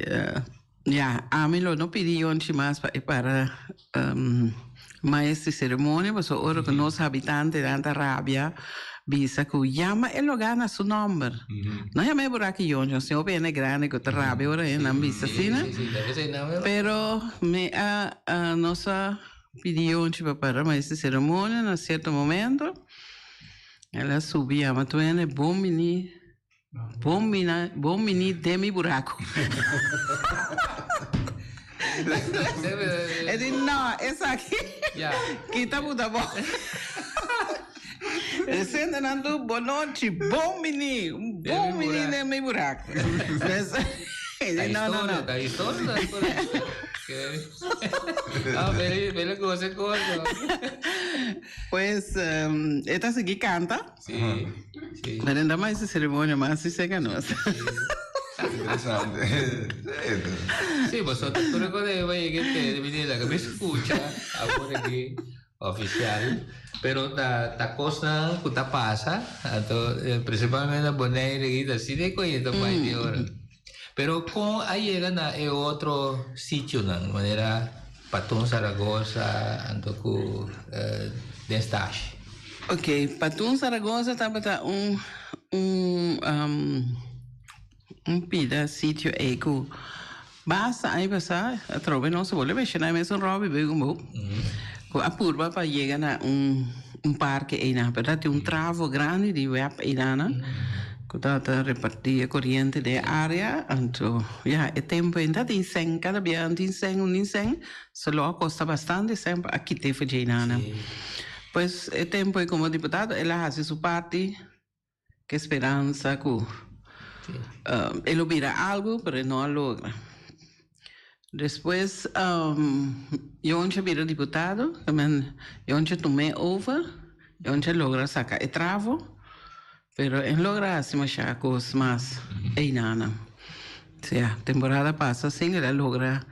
Speaker 5: ya, ami lo no pidi Yonchi mas pa e para um, maestro di ceremonia, pasobra ora ku nos habitantenan ta rabia, bisa ku yama e lugá na su nòmber. No yama e buraki Yonchi, nos tin hopi hende grandi ku ta rabia ora e nan bisa asina. Pero mi a, nos a pidi Yonchi pa para maestro di ceremonia na cierto momento. El a subi yama tur hende bon bini. Bon mina, bon mini den mi buraco. E di, no, esaki kita buta bo. Resende nan tu bonochi, bon mini, bon mini den mi buraco. E di, no, no, no.
Speaker 3: Ta historia, ta historia. Ah, bele, bele goza cosa.
Speaker 5: Pues, e ta sigui canta.
Speaker 3: Sí, sí.
Speaker 5: Pero enda mas e ceremonia mas si seca nos.
Speaker 2: Interesante.
Speaker 3: Sí, vosotros tú recuerdas que que te vine la que me escucha ahora aquí oficial. Pero ta ta cosa que ta pasa, anto, principalmente na Bonaire y ta así de coño ta bai de ora. Pero con a llega na e otro sitio nan, manera Patun Zaragoza anto cu den stage.
Speaker 5: Ok, Patun Zaragoza tabata un un un pida sitio ey cu basta aña pasa atrobe nos a bolbe menshona e mesun Robby Beugenboom cu a purba pa yega na un un parke eynan pero ta tin un travo grandi di web eynan cu tabata reparti e coriente den e area anto ya e tempo ey ta tin cen cada bia un tin cen un tin cen so lo a costa bastante cen pa a kite for dje eynan pues e tempo ey como diputado el a haci su parti cu speransa cu e lo bira algo pero e no a logra. Despues Yonchi a bira diputado, Yonchi a tum'é over, Yonchi a logra saca e travo, pero e no logra haci masha cos mas eynana. Sea, temporada pasa sin el a logra,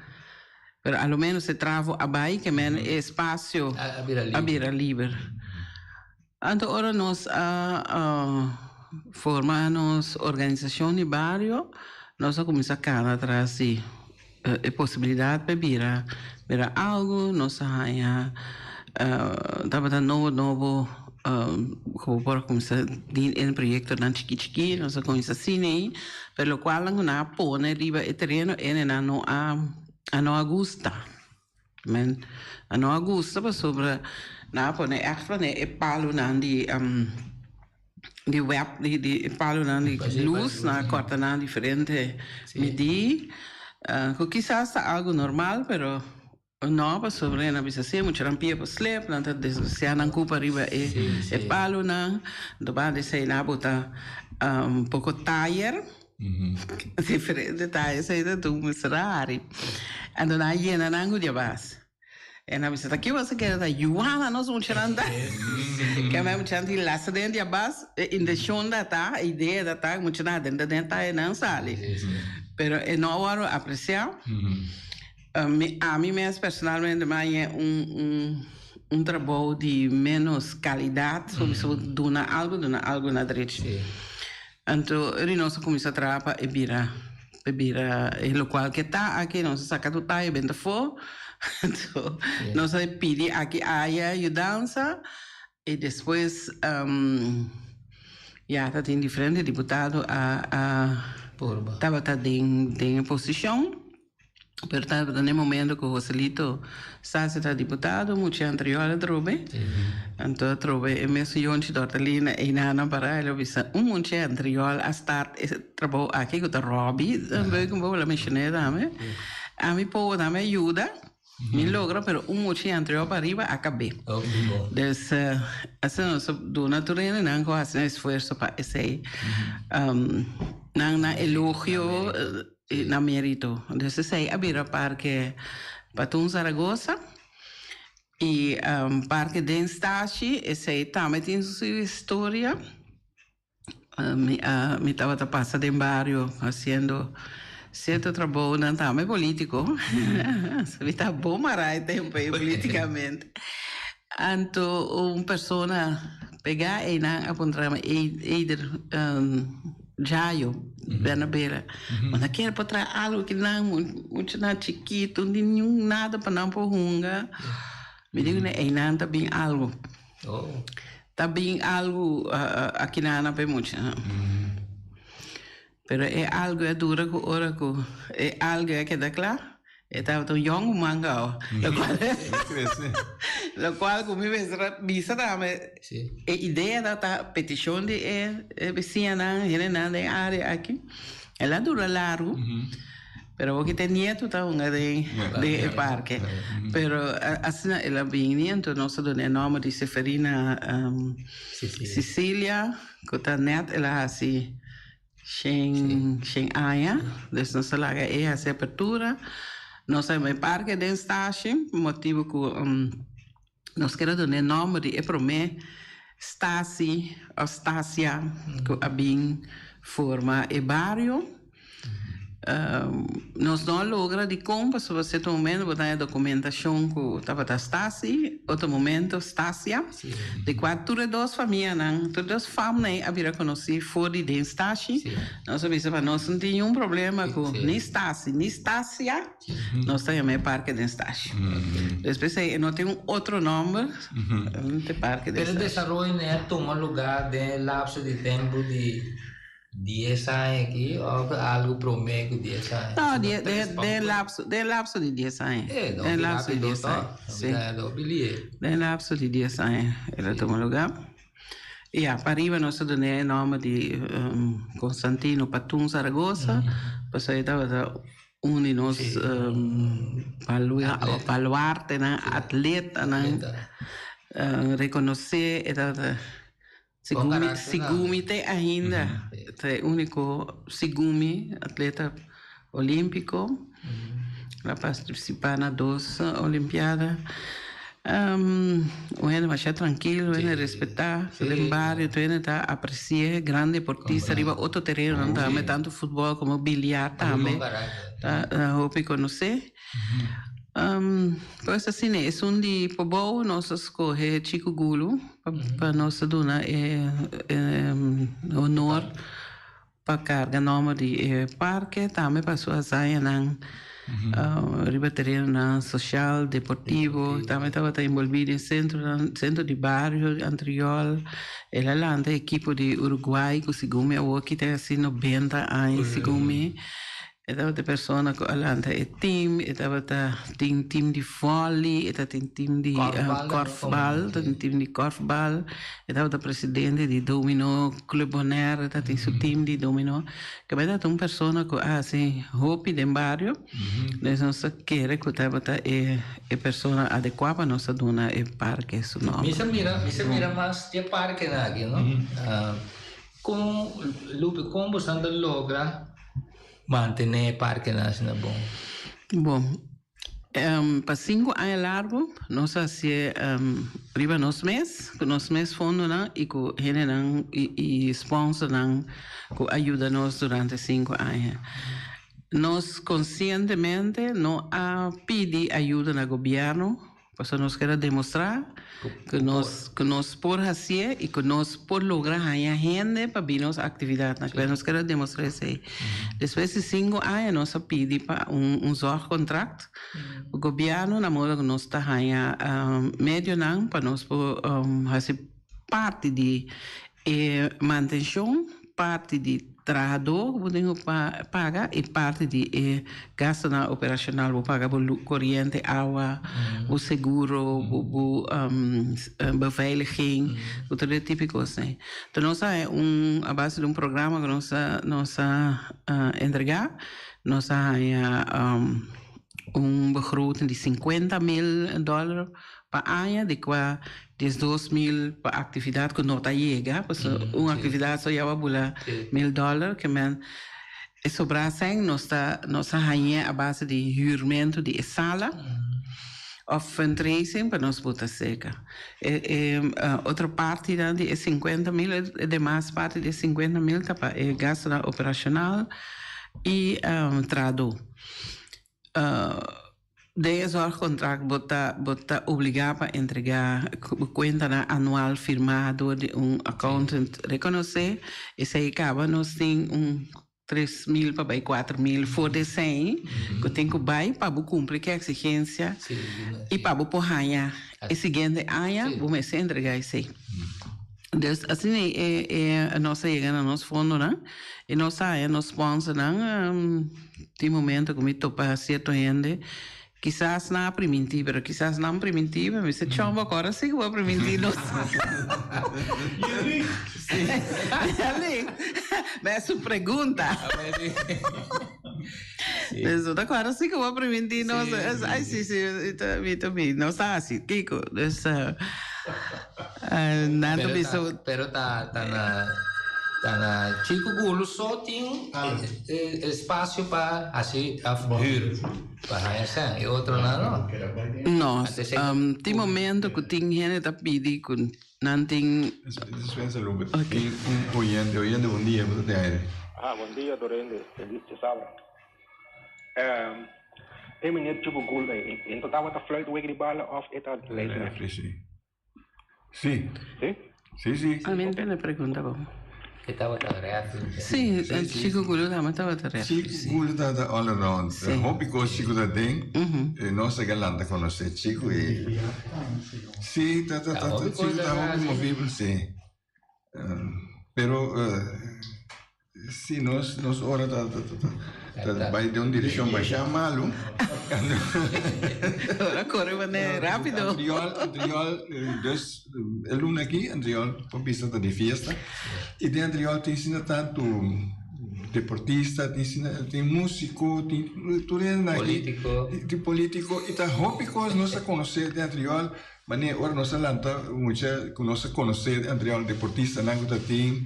Speaker 5: pero a lo menos e travo a bay, ke men e espacio a bira liber. Anto ora nos a forma nos organisacion di bario, nos a cuminsa cana tras di e posibilidad pa bira bira algo. Nos a haya tabata nobo nobo cu bo por a cuminsa den e proyectonan chiki chiki, nos a cuminsa asina ey, pero locual nan cu nan a pone riba e tereno enenan no a no a gusta. Men a no a gusta pasobra nan a pone ègt pone e palunan di di wèp di di e palunan di lus nan a kòrta nan diferente midí ku kisas ta algu normal pero no pasobra nan a bisa si e muchanan pia por slep nan ta desgraciá nan kupa riba e e palunan anto banda esei nan a bota un poko tayer. Diferente tayo esei ta tur mester a hari. Anto nan a yena nan ku diabas. E nan a bisa, ta ki boso kere ta yuana nos muchanan ta? Ke men muchanan tin lasa den diabas, e intenshon ta ta, e idea ta ta, muchanan a drenta den tayo nan sali. Pero e no a wòrdu apresiá. Mi, ami mes personalmente mi a haña un un un trabou di ménos kalidat, so mi duna algu, duna algu na drechi. Anto ri nos a cuminsa traha pa e bira pa e bira e locual ke ta aki nos a saca tur tayo benta afo anto nos a pidi aki aya yudansa y despues ya ta tin diferente diputado a a tabata den den e posicion. Pero tabata na e momento cu Joselito Sasse ta diputado, mucha anterior atrobe. Anto atrobe e mesun yonchi Dortalina eynana para el a bisa un mucha anterior a start e trabou aki cu ta Robby Beukenboom, el a mencion'e tambe. Ami por dame ayuda, mi logra, pero un mucha anterior pa ariba a cab'e. Dus asina nos a duna tur hendenan cu a haci nan esfuerzo pa esey. Nan nan elogio. Na merito. Dus esei a bira parke Patun Zaragoza y parke Den Stashi esei tambe tin su historia. Mi a mi tabata pasa den bario haciendo cierto trabounan tambe politico. Mi ta bon mara e tempo ei politicamente. Anto un persona pega einan a puntra mi eider Jayo. Bernabela. Bo no kier por traha algo ki nan muchanan chikitu, ni niun nada pa nan por hunga. Mi di kuné einan ta bin algo. Ta bin algo akinan pa e muchanan. Pero e algo a dura ku ora ku e algo a keda kla, e tabata un yongu man gau. Lokual lokual ku mi mester a bisa tambe, e idea tabata petishon di e bisiñanan, hendenan den e área aki. El a dura largu, pero awor ki ta e nietu ta hunga den den e parke. Pero asina el a bini, anto nos a duna e nòmber di Seferina Cecilia, ku ta nèt el a hasi Shen aña, dus nos a laga e hasi apertura. Nos a bai parke den stashi, motibu ku nos kere duna e nòmber di e promé stasi òf stasia ku a bin forma e bario. Nos no a logra dikon pasobra sierto momento bo ta haña dokumentashon ku tabata Stasi, otro momento Stasia, di kua tur e dos famianan, tur e dos famnan a bira konosí for di den Stashi. Nos a bisa pa nos no tin niun problema ku ni Stasi ni Stasia, nos ta yama e parke den Stashi. Despues ei e no tin un otro nòmber, e parke den
Speaker 3: Pero
Speaker 5: Stashi.
Speaker 3: desaroyo nan a tuma lugá den e lapso di tempu di Dies aña aki of algu prome ku dies aña?
Speaker 5: No, den lapso, den lapso di dies aña.
Speaker 3: Eh,
Speaker 5: Den lapso di dies aña, si. Den lapso di dies aña el a tuma lugá. Ya, pariba nos a dun'é e nòmber di Constantino Patun Zaragoza, pasobra e tabata un di nos baluartenan, atletanan rekonosé. E tabata. Segun mi te ainda ta e úniko, segun mi, atleta olímpiko. El a partisipá na dos olimpiada. Un hende masha trankil, un hende respetá den bario, tur hende ta apresi'é. Gran deportista riba otro terenonan tambe, tantu futbòl komo biliar tambe ta hopi konosé. Pues asina, esun di Pobou nos a scoge Chico Gulu pa nos a duna e honor pa carga nomber di e parke, tambe pa su hazañanan riba terenonan social, deportivo, tambe tabata envolvi den centronan, centro di bario di Antriol, el a lanta ekipo di Uruguay cu segun mi awoki ta haci nobenta aña segun mi. E tabata e persona ku a lanta e tim, e tabata tin tim di vòli, e tabatin tim di kòrfbal, tabatin tim di kòrfbal, e tabata presidente di Domino Club Bonaire, e tabatin su tim di domino. Kaba e tabata un persona ku a hasi hopi den bario, dus nos ta kere ku tabata e e persona adekuá pa nos a duna e parke su nòmber.
Speaker 3: Mi sa mira, mi sa mira mas di e parkenan aki, no? Kon, Lupe, kon boso ta logra mantené e parkenan asina bon?
Speaker 5: Bon, pa sinku aña largu nos a hasié riba nos mes, ku nos mes fondonan i ku hendenan i sponsornan ku a yuda nos durante sinku aña. Nos konsientemente no a pidi ayuda na gobièrnu. Pasobra nos kier a demostrá ku nos ku nos por hasié i ku nos por logra haña hende pa bin nos aktividatnan. Kla nos kier a demostrá esei. Despues di sinku aña nos a pidi pa un un zorgcontract ku gobièrnu na modo ku nos ta haña medionan pa nos por hasi parti di e mantenshon, parti di trahadó ku bo tin ku paga i parti di e gastunan operashonal. Bo paga bo koriente, awa, bo seguro, bo beveiliging, ku tur e tipo di kosnan. Enton nos a haña un, a base di un programa ku nos a nos a entregá, nos a haña un begroting di sinkuenta mil dòler pa aña, di kua Diesdos mil pa actividad cu no ta yega, pasobra un actividad so ya bo a bula mil dollar, ke men e sobra sèn nos ta nos a hañ'é a base di huurmento di e sala of fundraising pa nos buta seka. E e otro partinan di e sinkuenta mil, e demas parti di e sinkuenta mil ta pa e gastunan operacional y trahadó. Den e zorgcontract bo ta bo ta obligá pa entregá bo kuentanan anual firmá dor di un accountant rekonosé. Esei kaba nos tin un. 3000 pa bai 4000 for di esei ku tin ku bai pa bo kumpli ku e eksigensia i pa bo por haña e siguiente aña bo mester entregá esei. Dus asina e e nos a yega na nos fondonan i nos a haña nos sponsornan tin momento ku mi topa sierto hende Kisas nan a primintí, pero kisas nan primintí, pero mi se chombo akora sí ku bo a primintí nos. Yali, me su pregunta. Dus bo ta kòrda sí ku bo a primintí nos. Ai sí, sí, mi ta mi no sa hasi kiko. Dus nan ta bisa.
Speaker 3: Pero ta ta na ta na Chico Gulu so tin espacio pa hasi òf hür. Pa haña sèn, e otronan no.
Speaker 5: No, tin momento ku tin hende ta pidi ku nan tin.
Speaker 2: Dispensa Lupe, tin un oyente, oyente bon dia, bo ta den aire.
Speaker 6: Ah, bon dia Dorende, feliz djasabra. E meneer Chukugul ei, e no tabata fluit wek di bala of e ta leiding?
Speaker 2: Sí. Sí.
Speaker 6: Sí?
Speaker 2: Sí, sí.
Speaker 5: A mi no tene pregunta bo.
Speaker 3: E tabata referee.
Speaker 5: Sí, Chico Gulu tambe tabata referee.
Speaker 2: Chico Gulu tabata all around.
Speaker 5: Sí.
Speaker 2: Hopi cos Chico ta den. E nos a lanta conoce Chico y. Sí, ta ta ta Chico ta hopi movibel, sí. Pero si nos nos ora ta ta ta ta bai den un direccion masha malu.
Speaker 5: Ora corre manera rapido.
Speaker 2: Antriol, Antriol, dus e luna aki Antriol por bisa ta di fiesta. Y den Antriol tin asina tantu deportista, tin asina tin musico, tin tur hende aki.
Speaker 3: Politico.
Speaker 2: Tin politico y ta hopi cos nos a conoce den Antriol. Manera ora nos a lanta mucha ku nos a konosé entre al deportistanan ku ta tin,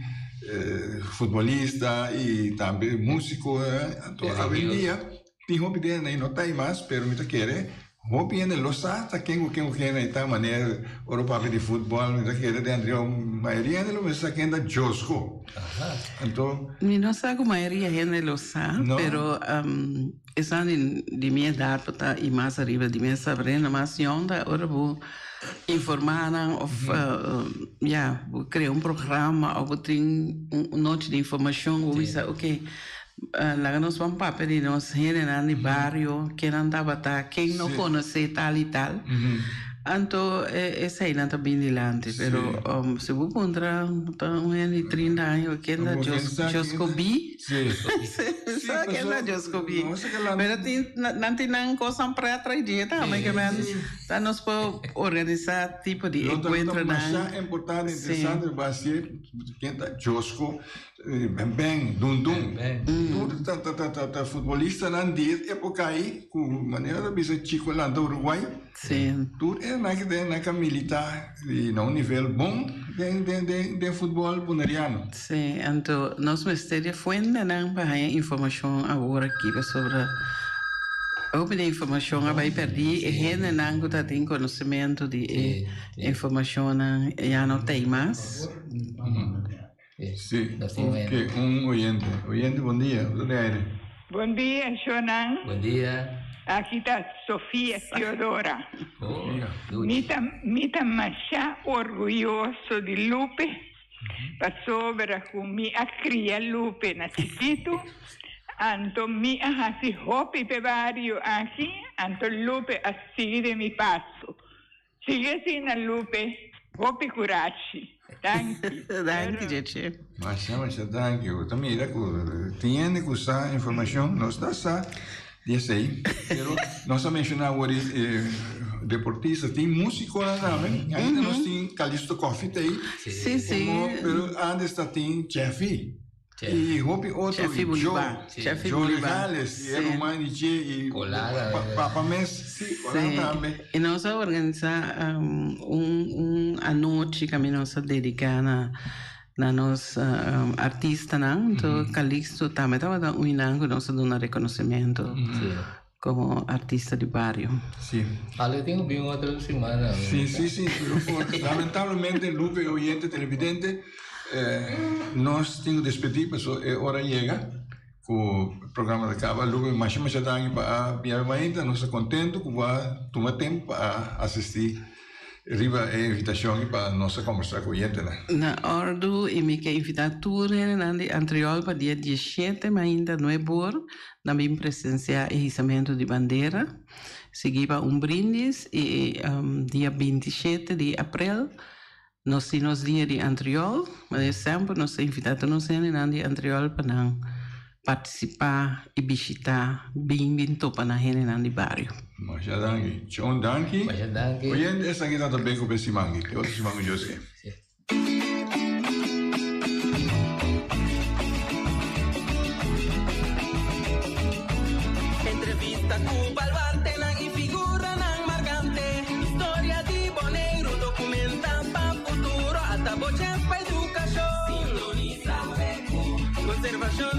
Speaker 2: futbolista i tambe músiko, anto awendia tin hopi den ei no ta ei mas pero mi ta kere hopi hende lo sa ta ken ku ken ku ken ei ta manera ora papia di futbòl mi ta kere den anterior mayoria hende lo mester sa ken ta Josco anto.
Speaker 5: Mi no sa ku mayoria hende lo sa pero Esnan di mi edad por ta y mas ariba di mi a saber na mas yong ta ora bo informa nan of ya bo crea un programa of bo tin un nochi di informacion bo bisa ok laga nos ban papia di nos hendenan di bario kennan tabata ken no conoce tal y tal anto eseinan ta bin dilanti pero si bo puntra un hende di trinta aña ken ta Joscobi.
Speaker 2: Sí.
Speaker 5: Sa ke la Dios ku bi. Pero tin nan tin nan kosan pretra i dje tambe ke men ta nos por organisa tipo di enkuentronan.
Speaker 2: Masha importante, interesante bo a hasi ken ta Josco, Ben Ben, Dun Dun. Tur ta ta ta ta futbolistanan di e epoka ei ku manera ta bisa Chico lanta Uruguay.
Speaker 5: Sí.
Speaker 2: Tur e nan ke den nan ka milita i na un nivel bon den den den den futbol boneriano.
Speaker 5: Sí, anto nos mester di e fuentenan pa haña informashon awor aki pasobra hopi di e informashon a bai pèrdí, e hendenan ku ta tin konosementu di e informashonnan ya no ta ei mas.
Speaker 2: Sí, ok, un oyente. Oyente, bon dia. Bo ta den aire.
Speaker 7: Bon dia, shownan.
Speaker 3: Bon dia.
Speaker 7: Aki ta Sofia Teodora.
Speaker 3: Oh,
Speaker 7: Mi ta mi ta masha orguyoso di Lupe pasobra ku mi a kria Lupe na chikitu, anto mi a hasi hopi p'e bario aki, anto Lupe a sigui den mi paso. Sigui asina Lupe, hopi kurashi. Danki.
Speaker 5: Danki Jeche.
Speaker 2: Masha masha danki. Bo ta mira ku tin hende ku sa informashon, nos ta sa di esei, pero nos a menshoná awor e deportista, tin músikonan tambe, ainda nos tin Calisto Coffee ta ei,
Speaker 5: Sí, sí.
Speaker 2: pero antes ta tin Jeffy. Y hopi otro
Speaker 5: Chefy
Speaker 2: y
Speaker 5: Bolivar.
Speaker 2: Joe,
Speaker 5: Chefy
Speaker 2: Joe
Speaker 5: Bolivar.
Speaker 2: Regales y e
Speaker 5: Sí.
Speaker 2: ruman di dje y
Speaker 3: Colada,
Speaker 2: pa,
Speaker 3: eh.
Speaker 2: papa mes, sí, Colada
Speaker 5: Sí.
Speaker 2: tambe.
Speaker 5: Y nos a organisa um, un, un anochi que nos a dedica na, na nos um, artistanan. Entonces, Calixto tambe tabata un nan cu nos a duna reconocimiento
Speaker 3: Sí.
Speaker 5: como artista di bario.
Speaker 2: Sí.
Speaker 3: Ale tin bin otro semana.
Speaker 2: Sí, sí, sí. Lamentablemente, Lupe, oyente, televidente, eh, nos tin cu despedí, paso e ora yega cu e programa ta caba. Lupe, masha masha danki pa a bia mainta. Nos ta contento cu bo a tuma tempo pa a asisti. Riba e invitashon aki pa nos a kombersá ku oyentenan.
Speaker 5: Na òrdu i mi ke invitá tur hendenan di Antriol pa dia dieshete mainta nueb'or nan bin presensiá e hisamentu di bandera, siguí pa un brindis i dia bintishete di aprel nos tin nos dia di Antriol. Manera semper nos ta invitá tur nos hendenan di Antriol pa nan Partisipá i bishitá bin bin topa na hendenan di bario.
Speaker 2: Masha danki. Tjon danki.
Speaker 3: Masha danki.
Speaker 2: Oyente esaki ta ta ben ku be siman aki. Te otro siman ku Dios ke.
Speaker 3: Si.
Speaker 8: Entrevista ku baluartenan i figuranan markante. Historia di Boneiru dokumentá pa futuro. Ata bo chèns pa edukashon. Sintonisa. Konservashon.